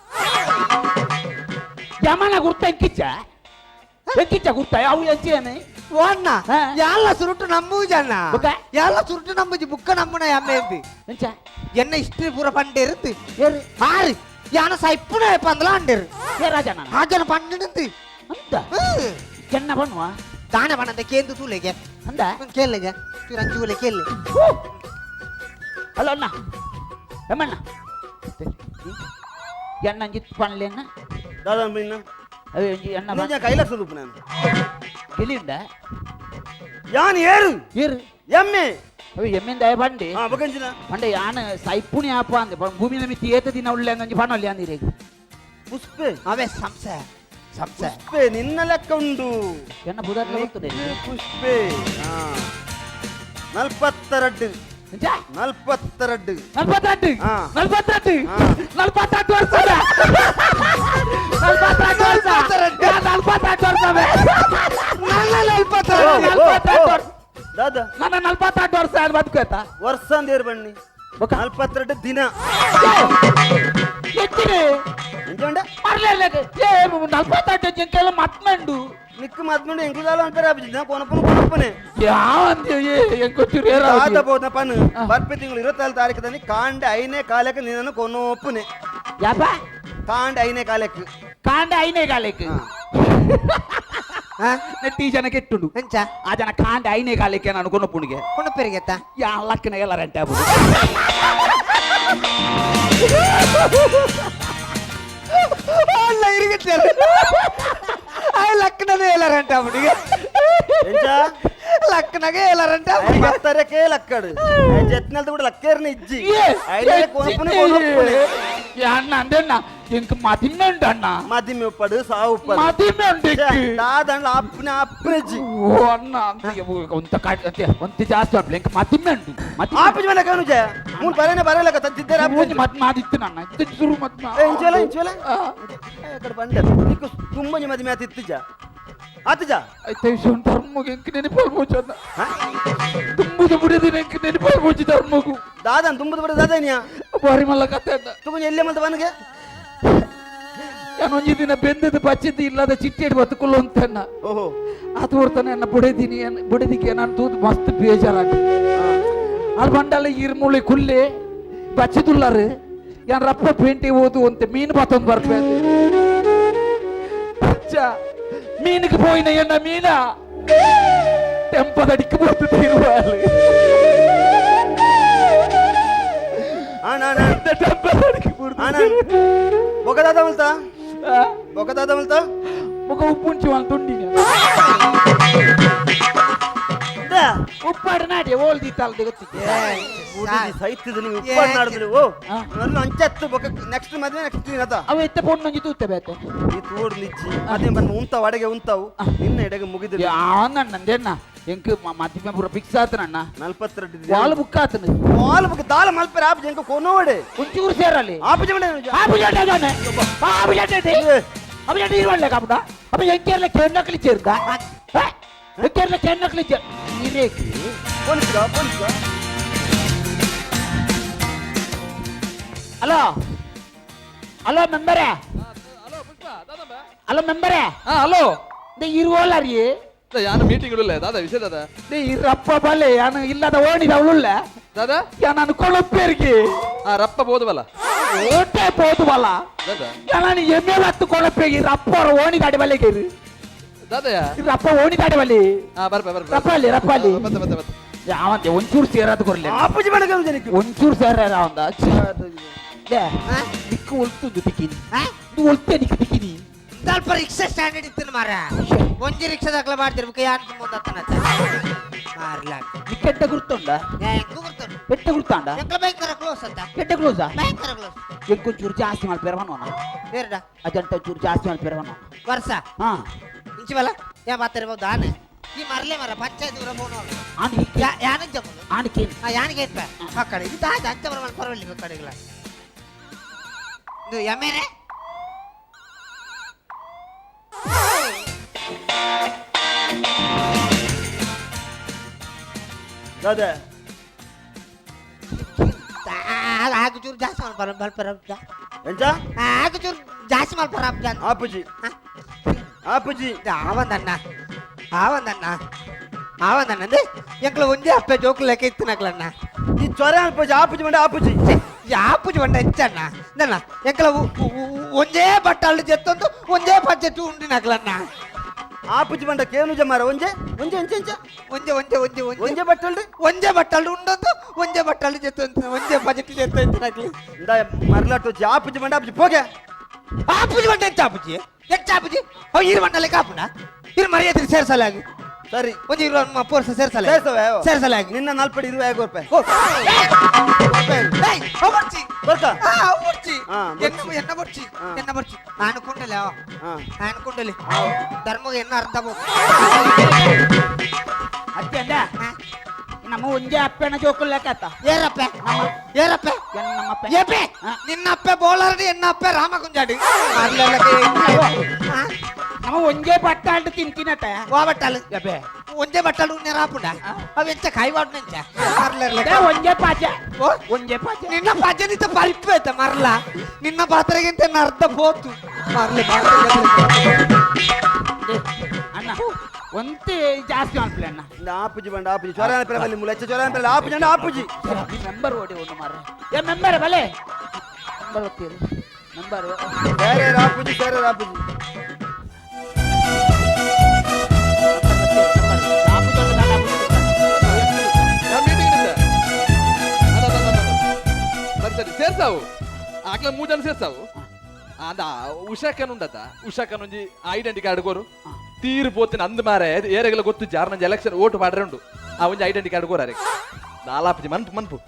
యమన గుర్త ఎంకిచ్చా ఎంకిచ్చా గుర్త అవు ఎంచి ఓన్న యాళ్ళ సురుటు నమ్ముజన్న యాళ్ళ సురుటు నమ్ముజి బుక్క నమ్మున అమ్మేంది ఎన్న హిస్టరీ పూర పండేరుంది ఆరు యాన సైపున పందల అండేరు ఏ రాజన్న రాజన పండుంది అంత ఎన్న పన్నువా దాన పనంద కేందు తూలేగే అంద ಕೇಳಿಗೆ ಚೂರಂಚೂಲೆ ಕೇಳಿ హలో అన్న ఏమన్నా ఎన్న జిత్ పనులేనా దాదా మిన్న అవి ఎన్న నేను కైలాస రూపు నేను గిలిండా ಯಾನ್ ಏರು ಏರು ಎಮ್ಮೆ ಅవి ಎಮ್ಮಿಂದ ದಯಪಂಡಿ ಹಾ ಬಕಂಚಿನ ಪಂಡೆ ಯಾನ ಸೈಪುಣಿ ಆಪ ಅಂದೆ ಭೂಮಿ ನಮಿತಿ ಏತ ದಿನ ಉಳ್ಳೆ ಅಂಜಿ ಪಣ ಒಲ್ಲೆ ಅಂದಿರಿ ಪುಷ್ಪೆ ಅವೇ ಸಂಸೆ ಸಂಸೆ ಪುಷ್ಪೆ ನಿನ್ನ ಲೆಕ್ಕ ಉಂಡು. ಎನ್ನ ಬುಧಾರ್ಲ ಗೊತ್ತದೆ. ಪುಷ್ಪೆ 42. ಎಂಚ? 42. 42. ಹಾ. 42. ಹಾ. 48 ವರ್ಷ, 48 ವರ್ಷ, 48 ವರ್ಷ. ನನ್ನ 42. 48 ವರ್ಷ. ದಾದಾ. ನನ್ನ 48 ವರ್ಷ ಅದು ಬದುಕುತ್ತಾ? ವರ್ಷ ಅಂದೇರು ಬನ್ನಿ. ಬೊಕ? 42 ದಿನ. ಎಚ್ಚಿದೆ. ಎಂಚ? ಮರ್ಲೆ ಏ 48 ಜಂಕೆಲ್ಲ ಮತ್ಮಂಡು. ನಿಕ್ಕು ಮದ್ಮಂಡು ಎಂಕುದಾಲ ಅಂತಾರೆ ಅಭಿಜಿತ್ ಕೊನಪನ ಕೊನಪನೆ. ಯಾವ ಅಂತೀವಿ ಎಂಕೊಚ್ಚೂರು. ದಾದ ಬೋದ ಪನ್ ಬರ್ಪೆ ತಿಂಗಳು 27 ತಾರೀಕು ದಲ್ಲಿ ಕಾಂಡೆ ಐನೇ ಕಾಲಕ್ಕೆ ನಿನ್ನನ್ನು ಕೊನೋಪುನೆ. ಯಾಪ? ಕಾಂಡೆ ಐನೇ ಕಾಲಕ್ಕೆ. ಕಾಂಡ ಐನೇ ಕಾಲಕ್ಕೆ. ನೆಟ್ಟಿ ಜನ ಕೆಟ್ಟುಂಡು. ಎಂಚ? ಆ ಜನ ಕಾಂಡ ಐನೇ ಕಾಲಕ್ಕೆ ನಾನು ಕೊನಪುಣಿಗೆ. ಕೊಣಪೆರಿಗೆತ್ತ? ಯಾ ಲಕ್ಕನ ಎಲ್ಲ ರಂಟೆ ಆಗ್ಬೋದು. ಅಲ್ಲ ಇರಿಗಿಟ್ಟಾರೆ ಆ ಲಕ್ಕನದೇ ಎಲ್ಲರಂಟ ಅವನಿಗೆ. ಎಂಚ? ಲಕ್ಕನಾಗೆ ಎಲ್ಲರಂಟ. ಮತ್ತರಕ್ಕೆ ಲಕ್ಕಡು ಜತ್ನಲ್ದ ಕೂಡ ಲಕ್ಕೇರ್ನ ಇಜ್ಜಿ ಐನೇ ಕೊನಪುನೆ ಕೊನಪುನೆ. ಏ ಅಣ್ಣ ಅಂದಣ್ಣ ಎಂಕ್ ಮದಿಮೆ ಉಂಡು ಅಣ್ಣ. ಮದಿಮೆ ಉಪ್ಪಡು ಸಾವು ಉಪ್ಪಡು. ಮದಿಮೆ ಉಂಡು ಎಂಕ್. ದಾದಂಡ್ಲ ಅಪ್ಪನೆ ಅಪ್ಪನೆಜ್ಜಿ. ಓ ಅಣ್ಣ ಅಂತ ಒಂತ ಕಾಟ್ ಅಂತೆ ಒಂತೆ ಜಾಸ್ತಿ ಆಗ್ಲಿ ಎಂಕ್ ಮದಿಮೆ ಉಂಡು ಮದಿಮೆ. ಆಪುಜಿ ಮನೆ ಕನುಜ ಮೂನ್ ಬರೇನೆ ಬರಲಕ ತದ್ದಿದ್ದಾರೆ. ಒಂಜಿ ಆಪುಜಿ ಮದ್ ಮಾದಿತ್ತು ನನ್ನ ಇತ್ತು ಶುರು ಮದ್. ಇಂಚೋಲ ಇಂಚೋಲ ಕಡೆ ಬಂಡೆ ನಿಕ್ಕು ತುಂಬಂಜಿ ಮದಿಮೆ ಆತ ಇತ್ತಿಜ ಆತಿಜ. ಐತೆ ವಿಷಯ ಧರ್ಮಗೆ ಎಂಕ್ ನೆನಪಾಲ್ ಪೋಚನ್ನ ತುಂಬುದು ಬುಡಿದಿನ ಎಂಕ್ ನೆನಪಾಲ್ ಪೋಚಿ ಧರ್ಮಗು. ದಾದನ್ ತುಂಬುದು ಬಡ ದಾದನಿಯ. ಬಾರಿ ಮಲ್ಲ ಕತೆ ಅಣ್ಣ. ತುಗೊಂಜಿ ಎಲ್ಲೆ ಮಲ್ತ ಬನಗೆ. ನಾನು ಒಂಜಿ ದಿನ ಬೆಂದದ್ದು ಬಚ್ಚಿದ್ದು ಇಲ್ಲದ ಚಿಟ್ಟಿ ಬದುಕುಲ್ಲು ಅಂತಣ್ಣ. ಓಹೋ. ಅದು ಹೊರ್ತಾನೆ ಎನ್ನ ಬುಡೆದಿನಿ ಬುಡೆದಿಕ್ಕೆ ನಾನು ತೂದು ಮಸ್ತ್ ಬೇಜಾರಾಗ ಅಲ್ಲಿ ಬಂಡಲ್ಲ ಇರ್ಮೂಳಿ ಕುಲ್ಲೆ ಬಚ್ಚಿದುಲ್ಲಾರು ಯಾನ್ ರಪ್ಪ ಪೇಂಟಿ ಓದು ಅಂತ ಮೀನು ಬತ್ತೊಂದು ಬರ್ಬೇಕು ಬಚ್ಚ ಮೀನಿಗೆ ಪೋಯಿನ ಎನ್ನ ಮೀನ ಟೆಂಪದಡಿக்கு போத்து தீர்வாள். ಆಣ ಆಣ. இந்த டெம்பதடிக்கு ಆಣ. போட்டு. ಬೊಕ ದಾದ ಮಲ್ತ ಬೊಕ ದಾದ ಮಲ್ತ. ಮುಖ ಉಪ್ಪುಂಚಿ వాళ్ళు ತುಂಡಿನ. ಉಪ್ಪಾಡು ನಾಡಿ ಓಲ್ ದೀತಾಲ್ ಗೊತ್ತಿಗೆ. ಸೈತಿದ ನೀವು ಉಪ್ಪಾಡು ನಾಡಿದ್ರು ಓ. ಆ. ನನ್ನ ಅಂಚತ್ತು ಬೊಕ ನೆಕ್ಸ್ಟ್ ಮದ್ವೆ ನೆಕ್ಸ್ಟ್ ದಿನ ಅದ. ಅವ ಎತ್ತ ಪೊಣ್ಣೊಂಜಿ ತೂತೆ ಬೇಕು. ಈ ತೋಡ್ ನಿಜ್ಜಿ ಅದೇ ಬಂದು ಉಂತಾವ್ ಅಡಗೆ ಉಂತಾವು ನಿನ್ನ ಎಡೆಗೆ ಮುಗಿದಿಲ್ಲ. ಯಾವನ್ನ ಅಂದೇಣ್ಣ ಎಂಕ್ ಮದಿಮೆ ಪೂರ ಫಿಕ್ಸ್ ಆತನಣ್ಣ. 42. ವಾಲ್ ಬುಕ್ ಆತನ. ವಾಲ್ ಬುಕ್ ದಾಲ ಮಲ್ಪೆರ ಆಪ್ ಜಂಕ ಕೊನೋಡೆ. ಒಂಚೂರು ಸೇರಲ್ಲಿ. ಆಪ್ ಜಮಡೆ. ಆಪು ಜಂಡೆ ಜೋನೆ ಆಪು ಜಂಡೆ ಅಪ್ಪ ಜಂಡೆ ಇರುವಲ್ಲ ಕಾಪುಡ ಅಪ್ಪ ಎಂಕೇರ್ಲ ಕೆಣ್ಣಕ್ಲಿ ചേರ್ದ ಎಂಕೇರ್ಲ ಕೆಣ್ಣಕ್ಲಿ ಚೇರ್ ಇರೇಕಿ. ಪೊಲೀಸ್ಗ ಪೊಲೀಸ್ಗ. ಹಲೋ ಹಲೋ ಮೆಂಬರೇ. ಹಲೋ ಮೆಂಬರೇ. ಹಲೋ. இந்த இருவோல ರೀ. ಯಾನು ಮೀಟಿಂಗ್ ಇಡಲ್ಲ ದಾದಾ ವಿಷಯ ದಾದಾ. ರಪ್ಪ ಬಲ್ಲೆ ಯಾನು ಇಲ್ಲದ ಓಣಿದ ಅವಳುಲ್ಲ. ದಾದಾ. ನಾನು ಕೊಳಪೇರಿಗೆ. ರಪ್ಪ ಬೋದವಲ್ಲ. ಓಟೆ ಬೋದುವಲ್ಲ. ದಾದಾ. ನಾನು ಎಮ್ಮೆ ಬತ್ತು ಕೊಳಪೇಗಿ ರಪ್ಪ ಓಣಿದಾಡಿ ಬಲ್ಲೆಗೆ. ದಾದಾ. ರಪ್ಪ ಓಣಿದಾಡಿ ಬಲ್ಲಿ. ಬರ್ಪ ಬರ್ಪ. ರಪ್ಪ ಅಲ್ಲಿ ರಪ್ಪ ಅಲ್ಲಿ. ಬತ್ತ ಬತ್ತ ಬತ್ತ. ಯಾವಂತೆ ಒಂಚೂರು ಸೇರದು ಕೊರ್ಲೆ. ಆಪುಜಿ ಮನೆ ಜನಕ್ಕೆ. ಒಂಚೂರು ಸೇರ ಅವಂದ ನಿಕ್ಕು ಒಲ್ತುಂದು ತಿಕ್ಕಿನಿ ಇದು ಒಲ್ತೆ ನಿಕ್ಕು ತಿಕ್ಕಿನಿ. ಸ್ವಲ್ಪ ರಿಕ್ಷಾ ಸ್ಟ್ಯಾಂಡರ್ಡ್ ಇತ್ತು ಮಾರ ಒಂಜಿ ರಿಕ್ಷಾ ದಾಖಲೆ ಮಾಡ್ತಿರ್ಬೇಕು ಯಾನ್ ಮುಂದತ್ತನ ಮಾರ್ಲ. ನಿಕ್ಕೆಟ್ಟ ಗುರ್ತುಂಡ? ಎಂಕು ಗುರ್ತುಂಡು. ಎಟ್ಟ ಗುರ್ತಾಂಡ? ಎಂಕ್ಲ ಭಯಂಕರ ಕ್ಲೋಸ್ ಅಂತ. ಎಟ್ಟ ಕ್ಲೋಸಾ? ಭಯಂಕರ ಕ್ಲೋಸ್. ಎಂಕೊಂಚೂರು ಜಾಸ್ತಿ ಮಲ್ಪೇರ ಮನೋನ. ಬೇರೆಡ? ಅಜಂಟ ಚೂರು ಜಾಸ್ತಿ ಮಲ್ಪೇರ ಮನೋನ. ವರ್ಷ? ಹಾ. ಇಂಚಿವಲ್ಲ ಯಾ ಮಾತಾಡ್ಬೋದು ಆನೆ ಈ ಮರ್ಲೆ ಮರ ಪಂಚಾಯತ್ ಊರ ಫೋನ್. ಆನ್ ಯಾನ ಜಮ್ಮು. ಆನ್ ಕೇನ್. ಯಾನಿಗೆ ಇಪ್ಪ ಮಕ್ಕಳು ಇದು ತಾಜ್ ಅಂಚ ಬರ ಪರವಾಗಿಲ್ಲ ಮಕ್ಕಳಿಗೆಲ್ಲ ಇದು ಎಮ್ಮೆನೆ. ದಾದಾ. ಆಗ ಚೂರು ಜಾಸ್ತಿ ಮಲ್ಪರ ಮಲ್ಪರ. ಎಂಚ? ಆಗ ಚೂರು ಜಾಸ್ತಿ ಮಲ್ಪರ. ಆಪುಜಿ ಆಪುಜಿ. ಆವಂದಣ್ಣ ಆವಂದಣ್ಣ ಆವಂದಣ್ಣ ಅಂದ್ರೆ ಎಂಕ್ಲ ಒಂದೇ ಅಪ್ಪೆ ಜೋಕು ಲೆಕ್ಕ ಇತ್ತು ನಕ್ಲಣ್ಣ. ಈ ಜ್ವರ ಆಪುಜಿ ಆಪುಜಿ ಮಂಡೆ ಆಪುಜಿ. ಆಪುಜಿ ಬಂಡ ಹೆಚ್ಚಣ್ಣ ನನ್ನ ಎಂಕ್ಲ ಒಂದೇ ಬಟ್ಟಲು ಜೆತ್ತೊಂದು ಒಂದೇ ಪಂಚೆ ಉಂಡು ನಕ್ಲಣ್ಣ. ಆಪುಜಿ ಬಂಡ ಕೇನು ಜಮಾರ ಒಂಜೆ ಒಂಜೆ ಎಂಚ ಎಂಚ? ಒಂಜೆ ಒಂಜೆ ಒಂಜೆ ಒಂಜೆ. ಒಂಜೆ ಬಟ್ಟಲ್ರಿ. ಒಂಜೆ ಬಟ್ಟಲು ಉಂಡೊಂದು ಒಂಜೆ ಬಟ್ಟಲು ಜೆತ್ತೊಂದು ಒಂಜೆ ಬಜೆಟ್ ಜೆತ್ತೊಂದು ನಕ್ಲಿ. ಇಂದ ಮರ್ಲಾಟು ಆಪುಜಿ ಮಂಡೆ ಆಪುಜಿ ಪೋಗೆ. ಆಪುಜಿ ಬಂಡ ಎಂಚ ಆಪುಜಿ ಎಂಚ ಆಪುಜಿ ಅವು ಇರು ಮಂಡಲೆ ಕಾಪುನ ಇರು ಮರ್ಯಾದೆ ಸೇರ್ಸಲಾಗಿ. ಸರಿ. ಒಂಜಿ ಇರು ಪೋರ್ಸ ಸೇರ್ಸಲ. ಸೇರ್ಸವೆ. ಸೇರ್ಸಲಾಗಿ. ನಿನ್ನ ನಾಲ್ಪಡಿ ಇರುವ ರೂಪಾಯಿ. ಓ ಏಯ್, ಏಯ್, ಹೋಗ್ಬರ್ಚಿ. ಬರ್ಕ ಬೊಡ್ಚಿ ಹಾ, ಎನ್ನ ಎನ್ನ ಬೊಡ್ಚಿ ಎನ್ನ ಬೊಡ್ಚಿ ನಾನು ಕೊಂಡಲೆ ಹಾ. ನಾನು ಕೊಂಡಲೆ ಧರ್ಮಗ ಎನ್ನ ಅರ್ಧ ಬೋದು ಅತ್ಯಂದ ನಮ್ಮ ಒಂಜೆ ಅಪ್ಪೆನ ಜೋಕುಲ್ಲಕತ್ತ ಏರಪ್ಪೆ ಏರಪ್ಪೆ ನಮ್ಮಪ್ಪ ಏಪೆ ಹಾ. ನಿನ್ನಪ್ಪೆ ಬೋಳರ್ಡಿ ಎನ್ನಪ್ಪೆ ರಾಮ ಕುಂಜಾಡಿ ನಮ್ಮ ಒಂಜೆ ಬಟ್ಟಾಲ್ಟ್ ತಿಂತಿನಟ ವಾ ಬಟ್ಟಾಲು ಯಬ್ಬೆ ಒಂಜೆ ಬಟ್ಟಲು ನೆರಾಪುಂಡ ಅವೆಂಚ ಕಾಯ್ವಾಡ್ ನೆಂಚ ಅದೇ ಒಂಜೆ ಪಾಚ ಓ? ಒಂಜೆ ಪಾಚ ನಿನ್ನ ಪಜನಿತ ಪರಿಪ್ಪು ಆಯ್ತ ಮರ್ಲ ನಿನ್ನ ಪಾತ್ರೆಗಿಂತ ಎನ್ನ ಅರ್ಧ ಪೋತು ಮರ್ಲೆ they, ಅಣ್ಣ ಒಂತೆ ಜಾಸ್ತಿ ಅನ್ಪ್ಲೆ ಅಣ್ಣ ಇಂದ ಆಪುಜಿ ಬಂಡ ಆಪುಜಿ ಚೊರಾನ ಪೆರ ಬಲ್ಲಿ ಮುಲ ಹೆಚ್ಚ ಚೊರಾನ ಪೆರ ಆಪುಜಿ ಅಂಡ ಆಪುಜಿ ಮೆಂಬರ್ ಓಡಿ ಒಂದು ಮಾರ್ರೆ ಏ ಮೆಂಬರ್ ಬಲೆ ಮೆಂಬರ್ ಓದ್ತೀರಿ ಮೆಂಬರ್ ಬೇರೆ ಆಪುಜಿ ಬೇರೆ ಆಪುಜಿ ಮೀಟಿಂಗ್ ಇದ್ದೆ ಅಲ್ಲ, ಅಲ್ಲ, ಅಲ್ಲ, ಅಲ್ಲ. ಸರಿ ಸರಿ ಸೇರ್ಸಾವು ಆಕ್ಲ ಮೂರು ಜನ ಸೇರ್ಸಾವು ಅಂದ ಉಷಾಕನ್ ಉಂಡತ ಉಷಾಕನ್ ಒಂಜಿ ಐಡೆಂಟಿ ಕಾರ್ಡ್ ಕೋರು ತೀರು ಪೋತಿನ ಅಂದ್ ಮಾರೆ ಏರೆಗೆಲ್ಲ ಗೊತ್ತು ಜಾರ್ ನಂಜಿ ಎಲೆಕ್ಷನ್ ಓಟು ಮಾಡ್ರೆ ಉಂಡು ಆ ಒಂಜಿ ಐಡೆಂಟಿ ಕಾರ್ಡ್ ಕೋರಾರೆ ನಾಲಾಪಜಿ ಮನ್ಪು ಮನ್ಪು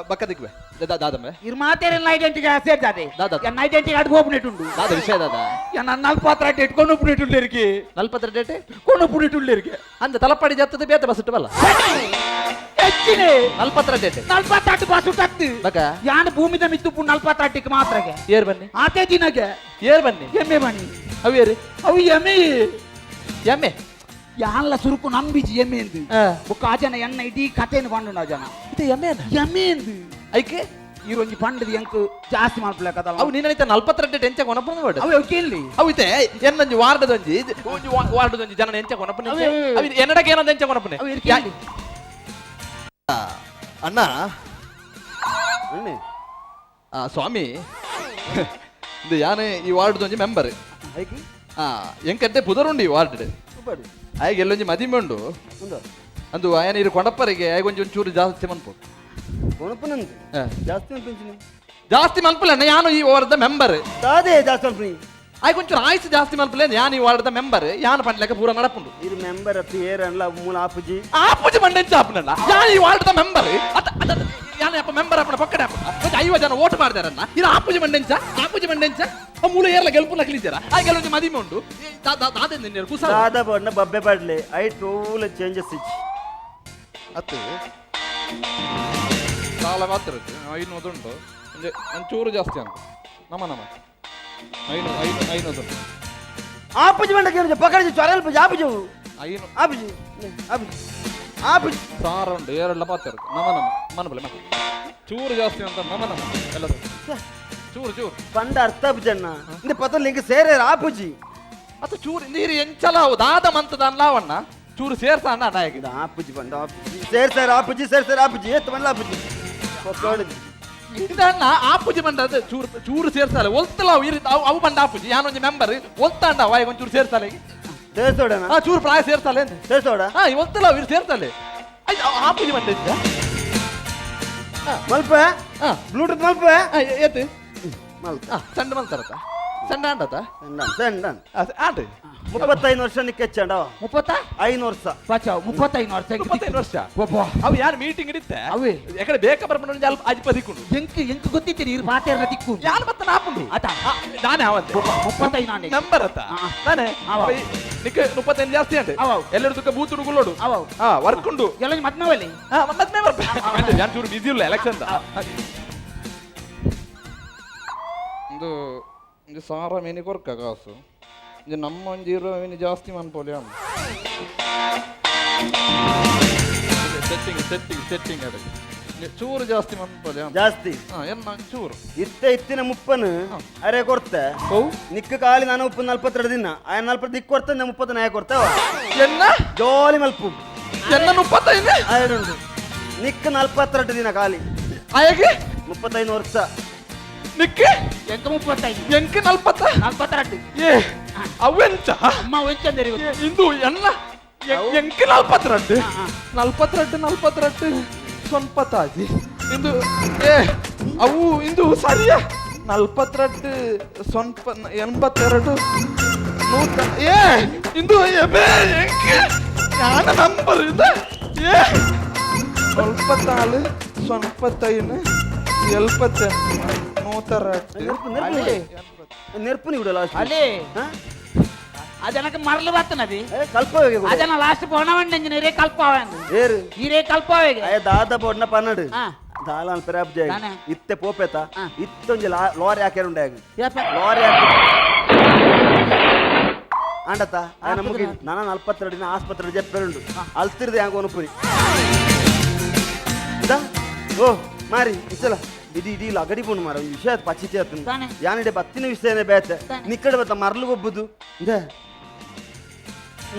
ಬಕ್ಕ ದಿಕ್ವೆ ದಾದಮ್ಮೆ ಇರ್ ಮಾತೇರೆಲ್ಲ ಐಡೆಂಟಿ ಕಾರ್ಡ್ ಸೇರ್ತಾದೆ ದಾದಾ. ಎನ್ನ ಐಡೆಂಟಿ ಕಾರ್ಡ್ ಹೋಗ್ಬಿಟ್ಟು ದಾದ ವಿಷಯ ದಾದ ಎನ್ನ ನಲ್ಪತ್ರ ಇಟ್ಕೊಂಡು ಪುಡಿಟುಳ್ಳರಿಗೆ ನಲ್ಪತ್ರ ಡೇಟೆ ಕೊಂಡು ಪುಡಿಟುಳ್ಳರಿಗೆ ಅಂದ ತಲಪಾಡಿ ಜತ್ತದ ಬೇತ ಬಸ್ ಇಟ್ಟವಲ್ಲ ಹೆಚ್ಚಿನೆ ನಲ್ಪತ್ರ ಡೇಟೆ ನಲ್ಪತ್ತಾಟು ಬಾಸು ತತ್ತು ಬಕ ಯಾನ್ ಭೂಮಿದ ಮಿತ್ತು ನಲ್ಪತ್ತಾಟಿಗೆ ಮಾತ್ರಗೆ ಏರ್ ಬನ್ನಿ ಆತೆ ದಿನಗೆ ಏರ್ ಬನ್ನಿ ಎಮ್ಮೆ ಬನ್ನಿ ಅವು ಏರಿ ಅವು ಎಮ್ಮೆ ಎಮ್ಮೆ ಯಾನ್ಲ ಸುರುಕು ನಂಬಿಜಿ ಎಮ್ಮೆ ಎಂದು ಆ. ಬೊಕ್ಕ ಆ ಜನ ಎನ್ನ ಇಡೀ ಕಥೆಯನ್ನು ಪಂಡು ನಾವು ಜನ ಇದು ಎಮ್ಮೆನ ಎಮ್ಮೆ ಎಂದು ಐಕೆ ಈರೊಂಜಿ ಪಂಡದ ಎಂಕ್ ಜಾಸ್ತಿ ಮಾಡ್ಪ್ಲಕದಲ್ಲ ಅವು ನೀನೈತ ನಲ್ಪತ್ತರ ಡೇಟ್ ಎಂಚ ಕೊನಪುನ ಬೋಡ ಅವು ಕೇಳಿ ಅವು ಇತ್ತೆ ಎನ್ನಂಜಿ ವಾರ್ಡದೊಂಜಿ ಒಂಜಿ ವಾರ್ಡದೊಂಜಿ ಜನ ಎಂಚ ಕೊನಪುನ ಅವೆ, ಅವೆ, ಅವು ಎನ್ನಡಕ್ಕೆ ಏನಂದ ಎಂಚ ಕೊನಪುನೆ ಅವು ಇರ್ಕೇಳಿ ಅಣ್ಣ ಅಣ್ಣೆ ಆ, ಸ್ವಾಮಿ ಇದು ಯಾನೆ ಈ ವಾರ್ಡ್ದೊಂಜಿ ಮೆಂಬರ್ ಐಕಿ ಆ ಎಂಕಂತೆ ಪುದರುಂಡು ಈ ವಾರ್ಡ್ ಉಪಾಡು ಆಯ್ಗೆ ಎಲ್ಲೊಂಜಿ ಮದಿಮೆ ಉಂಡು ಉಂಡು ಅಂದು ಆಯನ ಇರು ಕೊಡಪ್ಪರಿಗೆ ಆಯ್ಗೊಂಜಿ ಒಂಚೂರು ಜಾಸ್ತಿ ಮನ್ಪು ಕೊಣಪುನಂದು ಆ. ಜಾಸ್ತಿ ಮನ್ಪಿಂಚಿನಿ ಜಾಸ್ತಿ ಮನ್ಪುಲ್ಲ ಅಣ್ಣ ಯಾನು ಈ ವಾರ್ಡ್ದ ಮೆಂಬರ್ ತಾದೇ ಜಾಸ್ತಿ ಮನ್ಪಿನಿ ಆಯ್ಕೊಂಚೂರು ಆಯ್ಸು ಜಾಸ್ತಿ ಮನ್ಪುಲೆ ಯಾನ್ ಈ ವಾರ್ಡ್ದ ಮೆಂಬರ್ ಯಾನ್ ಪಂಡ್ಲೆಕ್ಕ ಪೂರ ನಡಪುಂಡು ಇರು ಮೆಂಬರ್ ಅತ್ತು ಏರ್ ಅನ್ಲ ಮೂಲ ಆಪುಜಿ ಆ ಪೂಜೆ ಮಂಡೆಂಚ ಆಪನಲ್ಲ ಯಾನ್ ಈ ವಾರ್ಡ್ದ ಮೆಂಬರ್ ಅತ್ತ ಅತ್ತ ಯಾನ್ ಅಪ್ಪ ಮೆಂಬರ್ ಅಪ್ಪನ ಪಕ್ಕಡೆ ಅಪ್ಪ ಮತ್ತೆ ಐವ ಜನ ಓಟ್ ಮಾಡ್ದಾರನ್ನ ಇದು ಆ ಪೂಜೆ ಮಂಡೆಂಚ ಆ ಪೂಜೆ ಮಂಡೆಂಚ ಆ ಮೂಲ ಏರ್ಲ ಗೆಲ್ಪು ನಕಲಿದ್ದೀರ ಆ ಗೆಲುವು ಮದಿಮೆ ಉಂಡು ದಾದೆ ನಿನ್ನೆ ಕುಸ ದಾದ ಬಣ್ಣ ಬಬ್ಬೆ ಪಾಡ್ಲೆ I tool changes ಇಚ್ಚಿ ಅತ್ತು ಸಾಲ ಮಾತ್ರ ಐನೂರು ಉಂಟು ಒಂಜಿ ಒಂಚೂರು ಜಾಸ್ತಿ ಅಂತ ನಮ ನಮ ಐನೂರು ಐನೂರು ಐನೂರು ಆಪುಜಿ ಮಂಡಕ್ಕೆ ಪಕಡಿಜಿ ಚೊರಲ್ ಪೂಜೆ ಆಪುಜಿ ಐನೂರು ಆಪುಜಿ ಆಪುಜಿ ಆಪುಜಿ ಸಾರ ಉಂಟು ಏರೆಲ್ಲ ಪಾತ್ರ ನಮ ನಮ ಮನಬಲೆ ಮತ್ತೆ ಚೂರು ಜಾಸ್ತಿ ಅಂತ ನಮ ನಮ ಎಲ್ಲ ಚೂರು ಚೂರು ಪಂಡ ಅರ್ಥ ಆಪುಜಣ್ಣ ಇಂದ ಪತಲ್ ಲಿಂಕ್ ಸೇರೆ ಆಪುಜಿ ಅದು ಚೂರು ನೀರು ಎಂಚಲ ದಾದ ಮಂತದ ಅನ್ಲಾವಣ್ಣ ಚೂರು ಸೇರ್ಸ ಅಣ್ಣ ನಾಯಕ ಇದು ಆಪುಜಿ ಬಂಡ ಆಪುಜಿ ಸೇರ್ ಸೇರ್ ಆಪುಜಿ ಸೇರ್ ಸೇರ್ ಆಪುಜಿ ಎತ್ತು ಬಂಡ್ಲ ಆಪುಜಿ ಪಕ್ಕಡಿಜಿ ಇದನ್ನ ಆಪುಜಿ ಬಂಡ ಅದು ಚೂರು ಚೂರು ಸೇರ್ಸಾಲೆ ಒಲ್ತಲ ಅವು ಇರಿ ಅವು ಅವು ಬಂಡ ಆಪುಜಿ ಯಾನೊಂಜಿ ಮೆಂಬರ್ ಒಲ್ತಾಂಡ ಅವ ಒಂಚೂರು ಸೇರ್ಸಾಲೆ ಸೇರ್ಸೋಡಣ ಆ ಚೂರು ಪ್ರಾಯ ಸೇರ್ಸಾಲೆ ಅಂತ ಸೇರ್ಸೋಡ ಹಾ ಒಲ್ತಲ ಅವು ಇರು ಸೇರ್ಸಾಲೆ ಆಯ್ತು ಆಪುಜಿ ಬಂಡ ಇದ್ದ ಮಲ್ಪ ಹಾ ಬ್ಲೂಟೂತ್ ಮಲ್ಪ ಏತು ಮಲ್ಪ ಹಾ ಸಣ್ಣ ಮಲ್ತಾರತ ಸಣ್ಣ ಅಂಡತ ಸಣ್ಣ ಸಣ್ಣ ಆಂಡ್ರಿ ಮುಪ್ಪತ್ತೈದು ವರ್ಷ ನಿಕ್ಕೆಚ್ಚಂಡ ಮುಪ್ಪತ್ತ ಐದು ವರ್ಷ ಬಚಾವ್ ಮುಪ್ಪತ್ತೈದು ವರ್ಷ ಮುಪ್ಪತ್ತೈದು ವರ್ಷ ಒಬ್ಬ ಅವು ಯಾರು ಮೀಟಿಂಗ್ ಇಡಿತ್ತೆ ಅವೇ. ಯಾಕಡೆ ಬೇಕ ಬರ್ಪಣ ಅಲ್ಪ ಅಜ್ಪ ದಿಕ್ಕುಂಡು ಎಂಕ್ ಎಂಕ್ ಗೊತ್ತಿತ್ತೀನಿ ಇರ್ ಪಾತೇರ್ನ ದಿಕ್ಕು ಯಾರು ಮತ್ತೆ ನಾಪುಂಡು ಆತ. ನಾನೇ ಅವಂತೆ ಮುಪ್ಪತ್ತೈದು ನಾನೇ ನಂಬರ್ ಅತ್ತ ಆ. ನಾನೇ ಅವ. ನಿಕ್ಕೆ ಮುಪ್ಪತ್ತೈದು ಜಾಸ್ತಿ ಅಂಡೆ ಅವ. ಎಲ್ಲರೂ ತುಕ್ಕ ಬೂತುಡು ಗುಲ್ಲೋಡು ಅವ. ಹಾ ವರ್ಕ್ ಉಂಡು ಎಲ್ಲ ಮದ್ಮವಲ್ಲಿ ಹಾ ಮತ್ತೆ ಬರ್ಪ ನಾನು ಚೂರು ಬಿಸಿ ಇಲ್ಲ ಎಲೆಕ್ಷನ್ ಒಂದು ಒಂದು ಸಾರ ಮೀನಿ ಕೊರ್ಕ ಕಾಸು ಇದು ನಮ್ಮ ಒಂಜಿ ಇರುವ ಮೀನು ಜಾಸ್ತಿ ಮನ್ಪೋಲಿ ಅಮ್ಮ ಸೆಟ್ಟಿಂಗ್ ಸೆಟ್ಟಿಂಗ್ ಸೆಟ್ಟಿಂಗ್ ಅದಕ್ಕೆ ಚೂರು ಜಾಸ್ತಿ ಮನ್ಪೋಲಿ ಅಮ್ಮ ಜಾಸ್ತಿ ಹಾ ಎನ್ನ ಚೂರು ಇತ್ತ ಇತ್ತಿನ ಮುಪ್ಪನು ಅರೆ ಕೊಡ್ತೆ how Nick ಖಾಲಿ ನಾನು ಉಪ್ಪು ನಲ್ವತ್ತೆರಡು ದಿನ ಆಯ ನಲ್ವತ್ತು ದಿಕ್ಕು ಕೊಡ್ತೆ ನಾ ಮುಪ್ಪತ್ತು ನಾಯ ಕೊಡ್ತೇವ ಎನ್ನ ಜೋಲಿ ಮಲ್ಪು ಎನ್ನ ಮುಪ್ಪತ್ತೈದು ಆಯಡುಂಡು ನಿಕ್ ನಲ್ವತ್ತೆರಡು ದಿನ ಖಾಲಿ ಆಯಾಗೆ ಮುಪ್ಪತ್ತೈದು ವರ್ಷ ನಿಕ್ಕೆ ಎಂಕ್ ಮುಪ್ಪತ್ತೈದು ಎಂಕ್ ನಲ್ಪತ್ತ ನಲ್ಪತ್ತೆರಡು ಏ ಅವೆಂಚ ಅಮ್ಮ ಒಂಚಂದೇರಿ ಏ, ಇಂದು ಎನ್ನ ಎಂಕ್ ನಲ್ಪತ್ತೆರಡು ನಲ್ಪತ್ತೆರಡು ನಲ್ಪತ್ತೆರಡು ಸೊನ್ಪತ್ತಾಜಿ ಇಂದು ಏ ಅವು ಇಂದು ಸರಿಯ ನಲ್ಪತ್ತೆರಡು ಸೊನ್ಪ ಎಂಬತ್ತೆರಡು ನೂತ ಏ ಇಂದು ಎಬೆ ಎಂಕ್ ಯಾನ ನಂಬರ್ ಇದು ಏ ನಲ್ಪತ್ತಾಳು ಸೊನ್ಪತ್ತೈನು ಎಲ್ಪತ್ತೆ ನೂತರ. ನೆರ್ಪು ನೆರ್ಪು ನೆರ್ಪು ನೀವು ಲಾಸ್ಟ್. ಅಲ್ಲಿ ಅದನಕ್ಕೆ ಮರಲು ಬರ್ತನದಿ. ಕಲ್ಪ. ಅದನ್ನ ಲಾಸ್ಟ್ ಪೋಣವಂಡ ಇಂಜಿನಿಯರೇ ಕಲ್ಪಾವಂದು. ಏರು? ಈರೇ ಕಲ್ಪಾವೇಗೆ. ಅಯ್ಯ ದಾದ ಬೋಡ್ನ ಪನ್ನಡು. ದಾಲಾನ್ ಪೆರಾಬ್ ಜಯ. ದಾನೆ? ಇತ್ತೆ ಪೋಪೇತ. ಇತ್ತೊಂಜಿ ಲಾರಿ ಹಾಕ್ಯಾರ ಉಂಡಾಗ. ಯಪ್ಪ. ಲಾರಿ ಹಾಕಿ ಅಂಡತ ಆಯನ ಮುಗಿ ನಾನ 42 ದಿನ ಆಸ್ಪತ್ರೆ ಜಪ್ಪೆರುಂಡು ಅಲ್ತಿರ್ದೆ ಹಂಗ ಒನುಪುರಿ ಇಂದ ಓ ಮಾರಿ ಇಸಲ ಇಡೀ ಇಡೀ ಲಗಡಿ ಪುಂಡು ಮಾರ ಒಂದು ವಿಷಯ ಪಚಿತಿ ಆತು. ತಾನೆ. ಯಾನಿಡೆ ಬತ್ತಿನ ವಿಷಯನೇ ಬೇತೆ. ತಾನೆ. ನಿಕ್ಕಡೆ ಬತ್ತ ಮರ್ಲು ಗೊಬ್ಬುದು ಇಂದ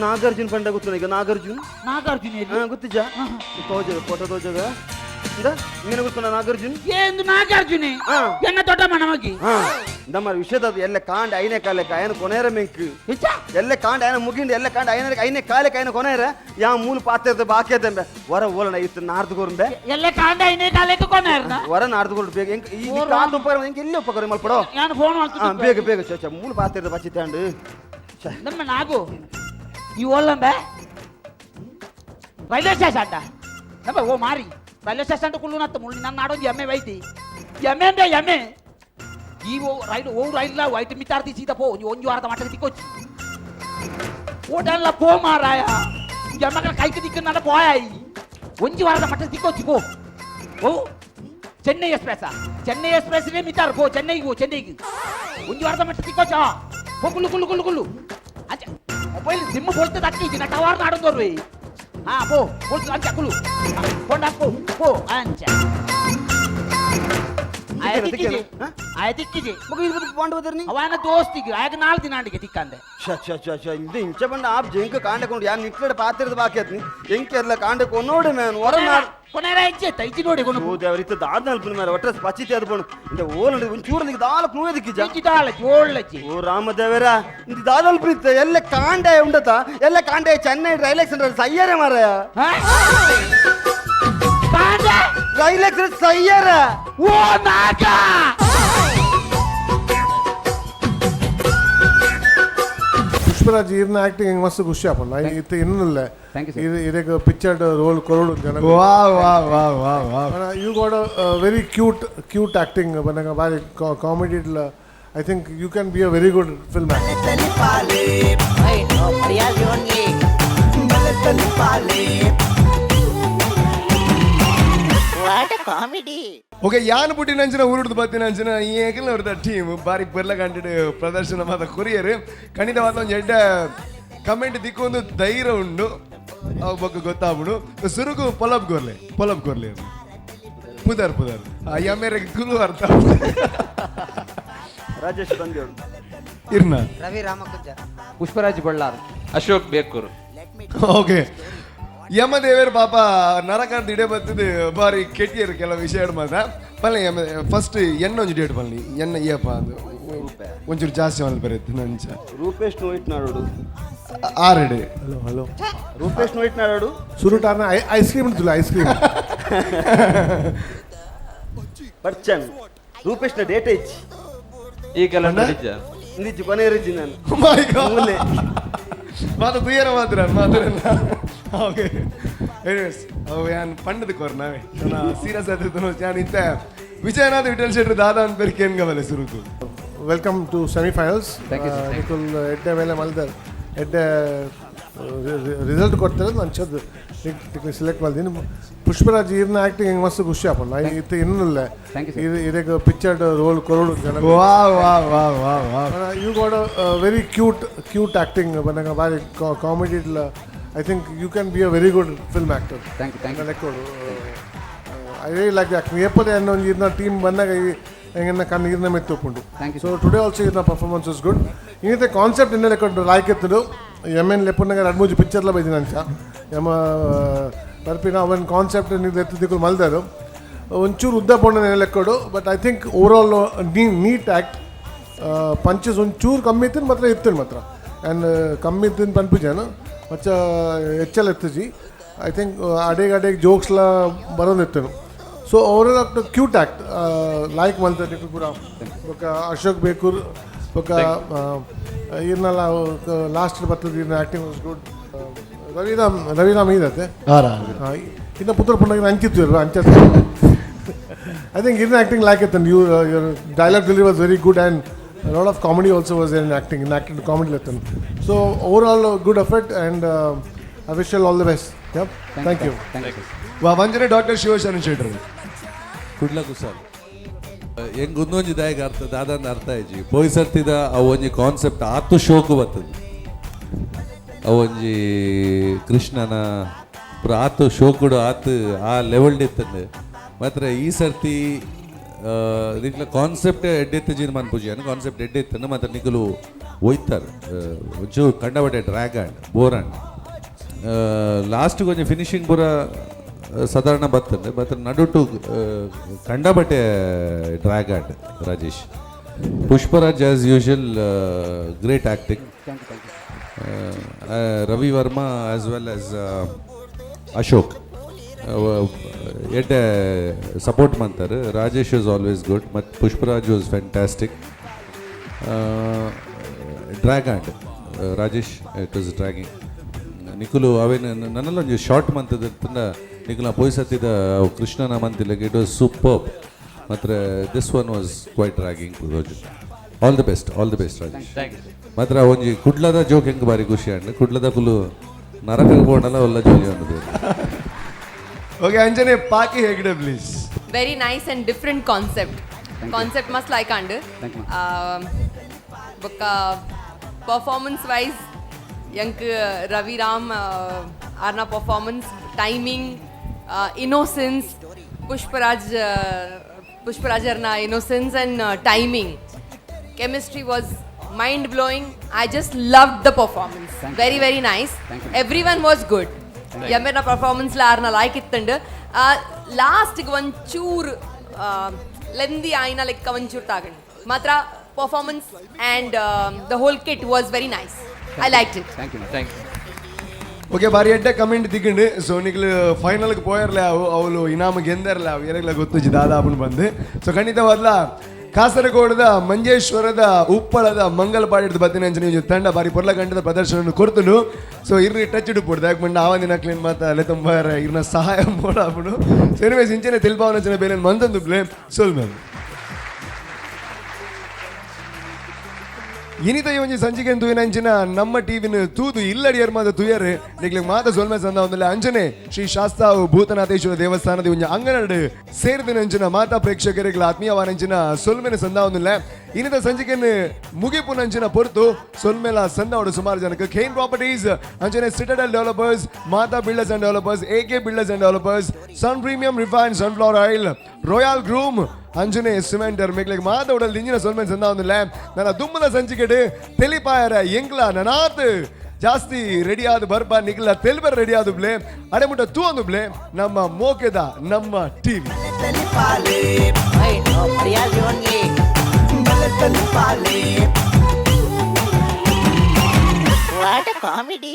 ನಾಗಾರ್ಜುನ್ ಪಂಡ ಗೊತ್ತು ಈಗ ನಾಗಾರ್ಜುನ್. ನಾಗಾರ್ಜುನ ಎಲ್ಲಿ? ಹಾ ಗೊತ್ತಿಜ ತೋಜಗ ಫೋಟೋ ತೋಜಗ ಇಂದ ನೀನು ಗೊತ್ತುನ ನಾಗಾರ್ಜುನ್. ಏನು ನಾಗಾರ್ಜುನೆ? ಎನ್ನ ದೊಡ್ಡ ಮನವಾಗಿ. ಹಾ ನಮ್ಮ ವಿಷಯದ ಎಲ್ಲ ಕಾಂಡ ಐನೇ ಕಾಲಕ್ಕೆ ಆಯನ ಕೊನೇರ ಮೆಂಕ್. ಹೆಚ್ಚ? ಎಲ್ಲ ಕಾಂಡ ಆಯನ ಮುಗಿಂಡು ಎಲ್ಲ ಕಾಂಡ ಐನ ಐನೇ ಕಾಲಕ್ಕೆ ಆಯನ ಕೊನೇರ ಯಾ ಮೂಲ ಪಾತ್ರದ ಬಾಕಿ ಅದಂಬೆ ವರ ಓಲಣ ಇತ್ತು ನಾರ್ದು ಗೊರಂಬೆ. ಎಲ್ಲ ಕಾಂಡ ಐನೇ ಕಾಲಕ್ಕೆ ಕೊನೇರ್ನ. ವರ ನಾರ್ದು ಗೊರು ಬೇಗ ಎಂಕ್ ಈ ಓ ಕಾಂಡ ಉಪಕಾರ ಎಂಕ್ ಎಲ್ಲಿ ಉಪಕಾರ ಮಲ್ಪಡೋ. ನಾನು ಫೋನ್ ಮಾಡ್ತೀನಿ. ಬೇಗ ಬೇಗ ಚ ಚ ಮೂಲ ಪಾತ್ರದ ಬಚ್ಚಿತಾಂಡು. ನಮ್ಮ ನಾಗು ಈ ಓಲಂಬೆ ರೈಲ್ವೆ ಸ್ಟೇಷನ್ ಅಂಡ ನಮ್ಮ ಓ ಮಾರಿ ರೈಲ್ವೆ ಸ್ಟೇಷನ್ ಕುಳ್ಳು ನತ್ತ ಮುಳ್ಳಿ ನನ್ನ ನಾಡೊಂದು ಎಮ್ಮೆ ವೈತಿ ಎಮ್ಮೆ ಅಂದೆ ಎಮ್ಮೆ ಈ ಓ ರೈಲು ಓ ರೈಲ್ ವೈಟ್ ಮಿತಾರ್ತಿ ಸೀದಾ ಪೋ ಒಂಜು ವಾರದ ಮಟ್ಟಕ್ಕೆ ತಿಕ್ಕೋಚಿ ಓಟಲ್ಲ ಪೋ ಮಾರಾಯ ಎಮ್ಮಗಳ ಕೈಗೆ ದಿಕ್ಕ ನನ್ನ ಪೋಯಾಯಿ ಒಂಜಿ ವಾರದ ಮಟ್ಟಕ್ಕೆ ತಿಕ್ಕೋಚಿ ಪೋ ಓ ಚೆನ್ನೈ ಎಕ್ಸ್ಪ್ರೆಸ್ ಚೆನ್ನೈ ಎಕ್ಸ್ಪ್ರೆಸ್ ಮಿತಾರ್ ಪೋ ಚೆನ್ನೈಗೆ ಪೋ ಚೆನ್ನೈಗೆ ಒಂಜಿ ವಾರದ ಮಟ್ಟ ತಿಕ್ಕೋಚ ಪೋ ಕುಳ್ಳು ಕುಳ್ಳು ಕುಳ್ಳು ಕುಳ್ಳು ಅಂಚ ಮೊಬೈಲ್ ಸಿಮ್ ಬೋಲ್ತದ ಅಕ್ಕಿ ನಾ ಟವರ್ ನಾಡೊಂದೋರ್ವೆ ಹಾ ಪೋ ಬೋಲ್ತು ಅಂಚ ಕುಳ್ಳು ಕೊಂಡ ಪೋ ಪೋ ಅಂಚ ಆಯ ತಿಕ್ಕಿಜಿ ಆಯ ತಿಕ್ಕಿಜಿ ಮಗು ಇದು ಬಾಂಡ್ ಬದರ್ನಿ ಅವನ ದೋಸ್ತಿಗೆ ಆಯಗ 4 ದಿನ ಅಂಡಿಗೆ ತಿಕ್ಕಂದೆ. ಶ ಶ ಶ ಶ ಇದು ಇಂಚ ಬಂಡ ಆಪ್ ಜಂಕ ಕಾಂಡ ಕೊಂಡು ಯಾನ್ ನಿಟ್ಲಡೆ ಪಾತ್ರದ ಬಾಕಿ ಆತ್ನಿ ಎಂಕೆ ಎಲ್ಲ ಕಾಂಡ ಕೊನೋಡೆ ಮ್ಯಾನ್ ವರ ನಾಡ್ ಕೊನೆರ ಇಜ್ಜೆ ಇಜ್ಜಿ ನೋಡಿ ಕೊನು ಓ ದೇವರ ಇತ್ತ ದಾದ ನಲ್ಪುನ ಮೇರೆ ಒಟ್ಟ ಪಚಿತಿ ಅದು ಬೋಣ ಇಂದ ಓಲಂಡ ಒಂಚೂರು ನಿಗೆ ದಾಲ ಕ್ಲೂವೆ ದಿಕ್ಕಿಜ ಇಜ್ಜಿ ದಾಲ ಜೋಳ್ಳಚ್ಚಿ. ಓ ರಾಮದೇವರ ಇಂದ ದಾದಲ್ಪು ಇತ್ತ ಎಲ್ಲ ಕಾಂಡ ಉಂಡತ ಎಲ್ಲ ಕಾಂಡ ಚೆನ್ನೈ ರೈಲ್ ಆಕ್ಸಿಡೆಂಟ್ ಸಯ್ಯರೆ ಮಾರಾಯ. ಹಾ? ಕಾಂಡ ರೈಲ್ ಆಕ್ಸಿಡೆಂಟ್ ಸಯ್ಯರ. ಓ ನಾಗ ಪುಷ್ಪರಾಜ್ ಈರ್ನ ಆಕ್ಟಿಂಗ್ ಮಸ್ತ್ ಖುಷಿ ಆಪುಂಡು ಇತ್ತೆ ಇನ್ನುಲ್ಲೆ ಇದು ಇದಕ್ಕೆ ಪಿಕ್ಚರ್ಡ್ ರೋಲ್ ಕೊರಡು ಜನ. ವಾ ವಾ ವಾ ವಾ ವಾ. You got a very cute cute acting ಬನ್ನಗ ಬಾರಿ comedy. I think you can be a very good film actor. Okay ಯಾನ್ ಪುಟ್ಟಿನಂಚಿನ ಊರುಡ್ದು ಬತ್ತಿನಂಚಿನ ಈ ಏಕಲ್ನ ಅವ್ರದ ಟೀಮ್ ಬಾರಿ ಪೆರ್ಲ ಕಂಟಿಡ್ ಪ್ರದರ್ಶನ ಮಾತ ಕೊರಿಯರ್ ಖಂಡಿತವಾದ ಒಂದು ಎಡ್ಡ ಕಮೆಂಟ್ ದಿಕ್ಕೊಂದು ಧೈರ್ಯ ಉಂಡು ಅವು ಬೊಕ್ಕ ಗೊತ್ತಾಗ್ಬಿಡು ಸುರುಗು ಪೊಲಬ್ ಗೊರ್ಲೆ ಪೊಲಬ್ ಗೊರ್ಲೆ ಪುದರ್ ಪುದರ್ ಯಮೇರೆಗ್ ತುಳು ಅರ್ಥ. ರಾಜೇಶ್ ಬಂದೇಳು ಇರ್ನ ರವಿ ರಾಮಕುಂಜ ಪುಷ್ಪರಾಜ್ ಬಳ್ಳಾರ್ ಅಶೋಕ್ ಬೇಕೂರು. ಓಕೆ ಯಮದೇವರು ಪಾಪ ನರಕರ್ದು ಇಡೆ ಬರ್ತದೆ ಬಾರಿ ಕೆಟ್ಟಿಯರು ಕೆಲವು ವಿಷಯ ಮಾತ್ರ ಪಲ್ಲೆ ಯಮ ಫಸ್ಟ್ ಎಣ್ಣೆ ಒಂಜಿ ಡೇಟ್ ಪಲ್ಲಿ ಎಣ್ಣೆ ಏಪ ಅದು ಒಂಚೂರು ಜಾಸ್ತಿ ಮಲ್ ಬರುತ್ತೆ ನಂಚ. ರೂಪೇಶ್ ನೋಯಿಟ್ ನಾಡೋಡು. ಆರಡೆ. ಹಲೋ ಹಲೋ ರೂಪೇಶ್ ನೋಯಿಟ್ ನಾಡೋಡು. ಸುರುಟಾನ ಐಸ್ ಕ್ರೀಮ್ ಉಂಟು ಐಸ್ ಕ್ರೀಮ್. ಪರ್ಚನ್ ರೂಪೇಶ್ನ ಡೇಟ್ ಇಚ್ಚಿ. ಈ ಕ್ಯಾಲೆಂಡರ್ ಇಜ್ಜ ಇಂದಿಚ್ಚು ಕೊನೆ ಇರಿಜ್ಜಿ ನಾನು. My god. ಮೂಲೆ. ಮಾತು ತುಯ್ಯರ ಮಾತ್ರ ಮಾತ್ರ. ಓಕೆ ಎನಿವೇಸ್ ಅವು ಯಾನ್ ಪಂಡದ ಕೋರ್ ನಾವೇ ನನ್ನ ಸೀರಿಯಸ್ ಆದ ಯಾನ್ ಇತ್ತ ವಿಜಯನಾಥ್ ವಿಠಲ್ ಶೆಟ್ರು ದಾದಾ ಅಂತ ಬೇರೆ ಕೇನ್ ಗವಲೆ ಸುರುಕು. Welcome to semifinals. Thank you, sir. ನಿಕುಲ್ ಎಡ್ಡೆ ಮೇಲೆ ಮಲ್ದರ್ ಎಡ್ಡೆ ರಿಸಲ್ಟ್ ಕೊಡ್ತಾರೆ ಅಂಚದ್ದು ಸೆಲೆಕ್ಟ್ ಮಲ್ದಿನಿ. ಪುಷ್ಪರಾಜ್ ಈರ್ನ ಆಕ್ಟಿಂಗ್ ಮಸ್ತ್ ಖುಷಿ ಆಪುಂಡು ಇತ್ತೆ ಇನ್ನುಲ್ಲೆ Thank you, sir. ಇದು ಇದಕ್ಕೆ ಪಿಕ್ಚರ್ಡ್ ರೋಲ್ ಕೊರಡು ಜನ. ವಾ ವಾ ವಾ ವಾ ವಾ. You got a very cute cute acting ಬನ್ನಗ ಬಾರಿ comedy. I think you can be a very good film actor. Thank you, thank you. ಲೆಕ್ಕೋಡು I really like the acting. ಏಪದೆ ಅನ್ನೋ ಒಂಜಿ ಇರ್ನ ಟೀಮ್ ಬಂದಾಗ ಎಂಗನ್ನ ಕಣ್ಣು ಇರ್ನ ಮೆತ್ತು ಉಪ್ಪುಂಡು. Thank you, so today also ಇರ್ನ performance is good. ಇನ್ನಿತೆ concept ಇನ್ನೆ ಲೆಕ್ಕೊಂಡು ಲಾಯ್ಕ್ ಎತ್ತುಡು ಎಮ್ ಎನ್ ಲೆಪ್ಪುನಾಗ ಎರಡು ಮೂಜಿ ಪಿಕ್ಚರ್ಲ ಬೈದಿನ ಅಂಚ ಎಮ್ಮ ಬರ್ಪಿನ ಅವನ್ ಕಾನ್ಸೆಪ್ಟ್ ನೀವು ಎತ್ತು ದಿಕ್ಕುಲು ಮಲ್ದರು ಒಂಚೂರು ಉದ್ದ ಪೋಂಡ ಲೆಕ್ಕೋಡು. But I think overall neat act punches ಒಂಚೂರು ಕಮ್ಮಿ ಇತ್ತಿನ ಮಾತ್ರ ಇತ್ತಿನ ಮಾತ್ರ ಆ್ಯಂಡ್ ಕಮ್ಮಿ ಇತ್ತಿನ ಪನ್ಪುಜಾನು ಮಚ್ಚ ಹೆಚ್ಚಲ್ ಎತ್ತುಜಿ. I think ಅಡೇಗೆ ಅಡೇಗೆ ಜೋಕ್ಸ್ಲ ಬರೋದಿತ್ತನು. So overall act cute act like ಮಲ್ತ ನಿಕ್ಲು ಪೂರ ಬೊಕ್ಕ ಅಶೋಕ್ ಬೇಕೂರ್ ಬೊಕ್ಕ ಇರ್ನಲ್ಲ ಲಾಸ್ಟ್ ಬರ್ತದೆ ಇರ್ನ acting was good. Raviram Raviram ಈದತ್ತೆ ಇನ್ನು ಪುತ್ರ ಪುಂಡಗಿನ ಅಂಚಿತ್ತು ಇಲ್ವಾ ಅಂಚತ್ತು. I think ಇರ್ನ acting like it you your dialogue delivery was very good and lot of comedy also was in acting in acting comedy ಲೆತ್ತನ್. So overall good effort and I wish all the best. Thank you. ವಂಜನೆ doctor Shivasharan ಶೆಟ್ಟರು. Kudla ಕುಸಾಲ್ ಹೆಂಗ್ ಒಂದೊಂಜಿ ದಾಯಗ ಅರ್ಥ ದಾದಂದ ಅರ್ಥ ಆಯ್ಜಿ. ಪೋಯ್ ಸರ್ತಿದ ಅವು ಒಂಜಿ ಕಾನ್ಸೆಪ್ಟ್ ಆತು ಶೋಕು ಬರ್ತದೆ. ಅವೊಂಜಿ ಕೃಷ್ಣನ ಪೂರ ಆತು ಶೋಕುಡು ಆತು ಆ ಲೆವೆಲ್ ಇತ್ತಂಡು. ಮಾತ್ರ ಈ ಸರ್ತಿ ನಿಕ್ಲ ಕಾನ್ಸೆಪ್ಟ್ ಎಡ್ಡೆತ್ತ ಜೀನ್ ಮನ್ಪುಜಿ ಕಾನ್ಸೆಪ್ಟ್ ಎಡ್ಡೆತ್ತಂಡು. ಮಾತ್ರ ನಿಕಲು ಒಯ್ತಾರೆ ಒಂಚೂರು ಕಂಡಬಟ್ಟೆ ಡ್ರ್ಯಾಗ್ ಆಂಡ್ ಬೋರ್ ಆಂಡ್. ಲಾಸ್ಟ್ ಕೊಂಚ ಫಿನಿಶಿಂಗ್ ಪೂರ ಸಾಧಾರಣ ಬರ್ತದೆ, ಬಟ್ ನಡುಟು ಕಂಡಬಟ್ಟೆ drag and. Rajesh Pushparaj as usual great acting. Ravi Varma as well as Ashok ಎಡ್ಡೆ ಸಪೋರ್ಟ್ ಮಂತಾರೆ. ರಾಜೇಶ್ ವಾಸ್ ಆಲ್ವೇಸ್ ಗುಡ್ ಮತ್ತು Pushparaj was fantastic. Drag and Rajesh, it was dragging. ನಿಕುಲು ಅವೇನು ನನ್ನೆಲ್ಲ ಒಂಜಿ ಶಾರ್ಟ್ ಮಂತದ ನಿಕುಲ ಪೋಯ್ ಸತ್ತಿದ ಅವು ಕೃಷ್ಣನ ಮಂತಿಲ್ಲ, it was super. ಮಾತ್ರ this one was quite dragging. All the best, all the best, Rajesh. Thank you. ಮಾತ್ರ ಒಂಜಿ ಕುಡ್ಲದ ಜೋಕ್ ಹೆಂಗೆ ಬಾರಿ ಖುಷಿ ಅಂಡ್. ಕುಡ್ಲದ ಕುಲು ನರಕ ಪೋಂಡಲ ಒಲ್ಲ ಜೋಲಿ ಅನ್ನೋದು. Okay, Anjane Paki Hegde please. Very nice and different concept. Concept must like and ಬೊಕ್ಕ ಪರ್ಫಾರ್ಮೆನ್ಸ್ ವೈಸ್ ಎಂಕ್ ರವಿರಾಮ್ ಆರ್ನ ಪರ್ಫಾರ್ಮೆನ್ಸ್, ಟೈಮಿಂಗ್, ಇನ್ನೋಸೆನ್ಸ್, ಪುಷ್ಪರಾಜ್ ಪುಷ್ಪರಾಜರ್ನ innocence and timing, chemistry was mind blowing. I just loved the performance. Very, very nice. Everyone was good. ಯಮ್ಮೆರ್ನ performance ಆರ್ನ ಲೈಕ್ ಇತ್ತಂಡು. ಲಾಸ್ಟ್ಗೆ ಒಂಚೂರು ಲೆಂದಿ ಆಯ್ನ ಲೆಕ್ಕ ಒಂಚೂರು ತಾಗಂಡು. ಮಾತ್ರ performance and the whole kit was very nice. I like it. Thank you, thank you. Okay, ಬಾರಿ ಎಡ್ಡೆ ಕಮೆಂಟ್ ತಿಕ್ಕಂಡು. ಸೊ ನಿಕ್ಲು ಫೈನಲ್ಗೆ ಪೋಯರ್ಲೆ ಅವು ಅವಳು ಇನಾಮ ಗೆಂದರ್ಲೆ ಅವು ಏರೆಗ್ಲ ಗೊತ್ತುಜಿ ದಾದಾಪುನ್ ಬಂದು. ಸೊ ಖಂಡಿತವಾದ್ಲ ಕಾಸರಗೋಡದ ಮಂಜೇಶ್ವರದ ಉಪ್ಪಳದ ಮಂಗಲಪಾಡಿದ ಬತ್ತಿನಂಚಿನ ಒಂಜಿ ತಂಡ ಬಾರಿ ಪೊರ್ಲ ಗಂಟದ ಪ್ರದರ್ಶನ ಕೊರ್ತುಂಡು. ಸೊ ಇರ್ರಿ ಟಚ್ ಇಡುಪುಡು ದಾಯಕ್ ಮಂಡ ಆವಂದಿನ ಕ್ಲೀನ್ ಮಾತ ಲೆತಂಬ ಇರ್ನ ಸಹಾಯ ಮೋಡಾಪುಡು. ಸೊ ಎನಿವೇಸ್ ಇಂಚನೆ ತೆಲ್ಪಾವನಂಚಿನ ಬೇಲೆ ಮಂತೊಂದು ಪ್ಲೇ ಸೊಲ್ ಮ್ಯಾಮ್. ಇನಿತ ಈ ಒಂಜಿ ಸಂಚಿಕೆ ತೂಯಿನಂಚಿನ ನಮ್ಮ ಟಿವಿನ ತೂದು ಇಲ್ಲಡಿಯರ್ ಮಾತ ತುಯರ್ ನಿಕ್ಲೆ ಮಾತ ಸೊಲ್ಮೆ ಸಂದ ಒಂದಲ್ಲ. ಅಂಜನೆ ಶ್ರೀ ಶಾಸ್ತಾವು ಭೂತನಾಥೇಶ್ವರ ದೇವಸ್ಥಾನದ ಒಂಜಿ ಅಂಗನಡು ಸೇರಿದ ಮಾತಾ ಪ್ರೇಕ್ಷಕರಿಗೆ ಆತ್ಮೀಯವಾನಂಚಿನ ಸೊಲ್ಮೆನ ಸಂದ ಒಂದಿಲ್ಲ. ಇನಿತ ಸಂಚಿಕೆನ್ ಮುಗಿಪುನಂಚಿನ ಪೊರ್ತು ಸೊಲ್ಮೆಲ ಸಂದವಡು ಸುಮಾರು ಜನಕ್ಕೆ ಖೇನ್ properties, Anjane Citadel developers, Mata builders and developers, A K builders and developers, Sun premium refined sunflower oil, royal groom, ಅಂಜನೆ ಸಿಮೆಂಟರ್ ಮೇಕ್ಲೆಗ್ ಮಾತ ಉಡಲ್ ದಿಂಜಿನ ಸೊಲ್ಮೆನ್ ಸಂದ ಒಂದಿಲ್ಲ. ನನ್ನ ದುಮ್ಮದ ಸಂಚಿಕೆಡು ತೆಲಿಪಾಯರ ಎಂಗ್ಲ ನನಾತ್ ಜಾಸ್ತಿ ರೆಡಿ ಆದ ಬರ್ಪ ನಿಗ್ಲ ತೆಲ್ಬರ್ ರೆಡಿ ಆದ ಬ್ಲೆ ಅಡೆಮುಟ್ಟ ತೂ ಒಂದು ಬ್ಲೆ ನಮ್ಮ ಮೋಕೆದ ನಮ್ಮ ಟಿವಿ. What a comedy!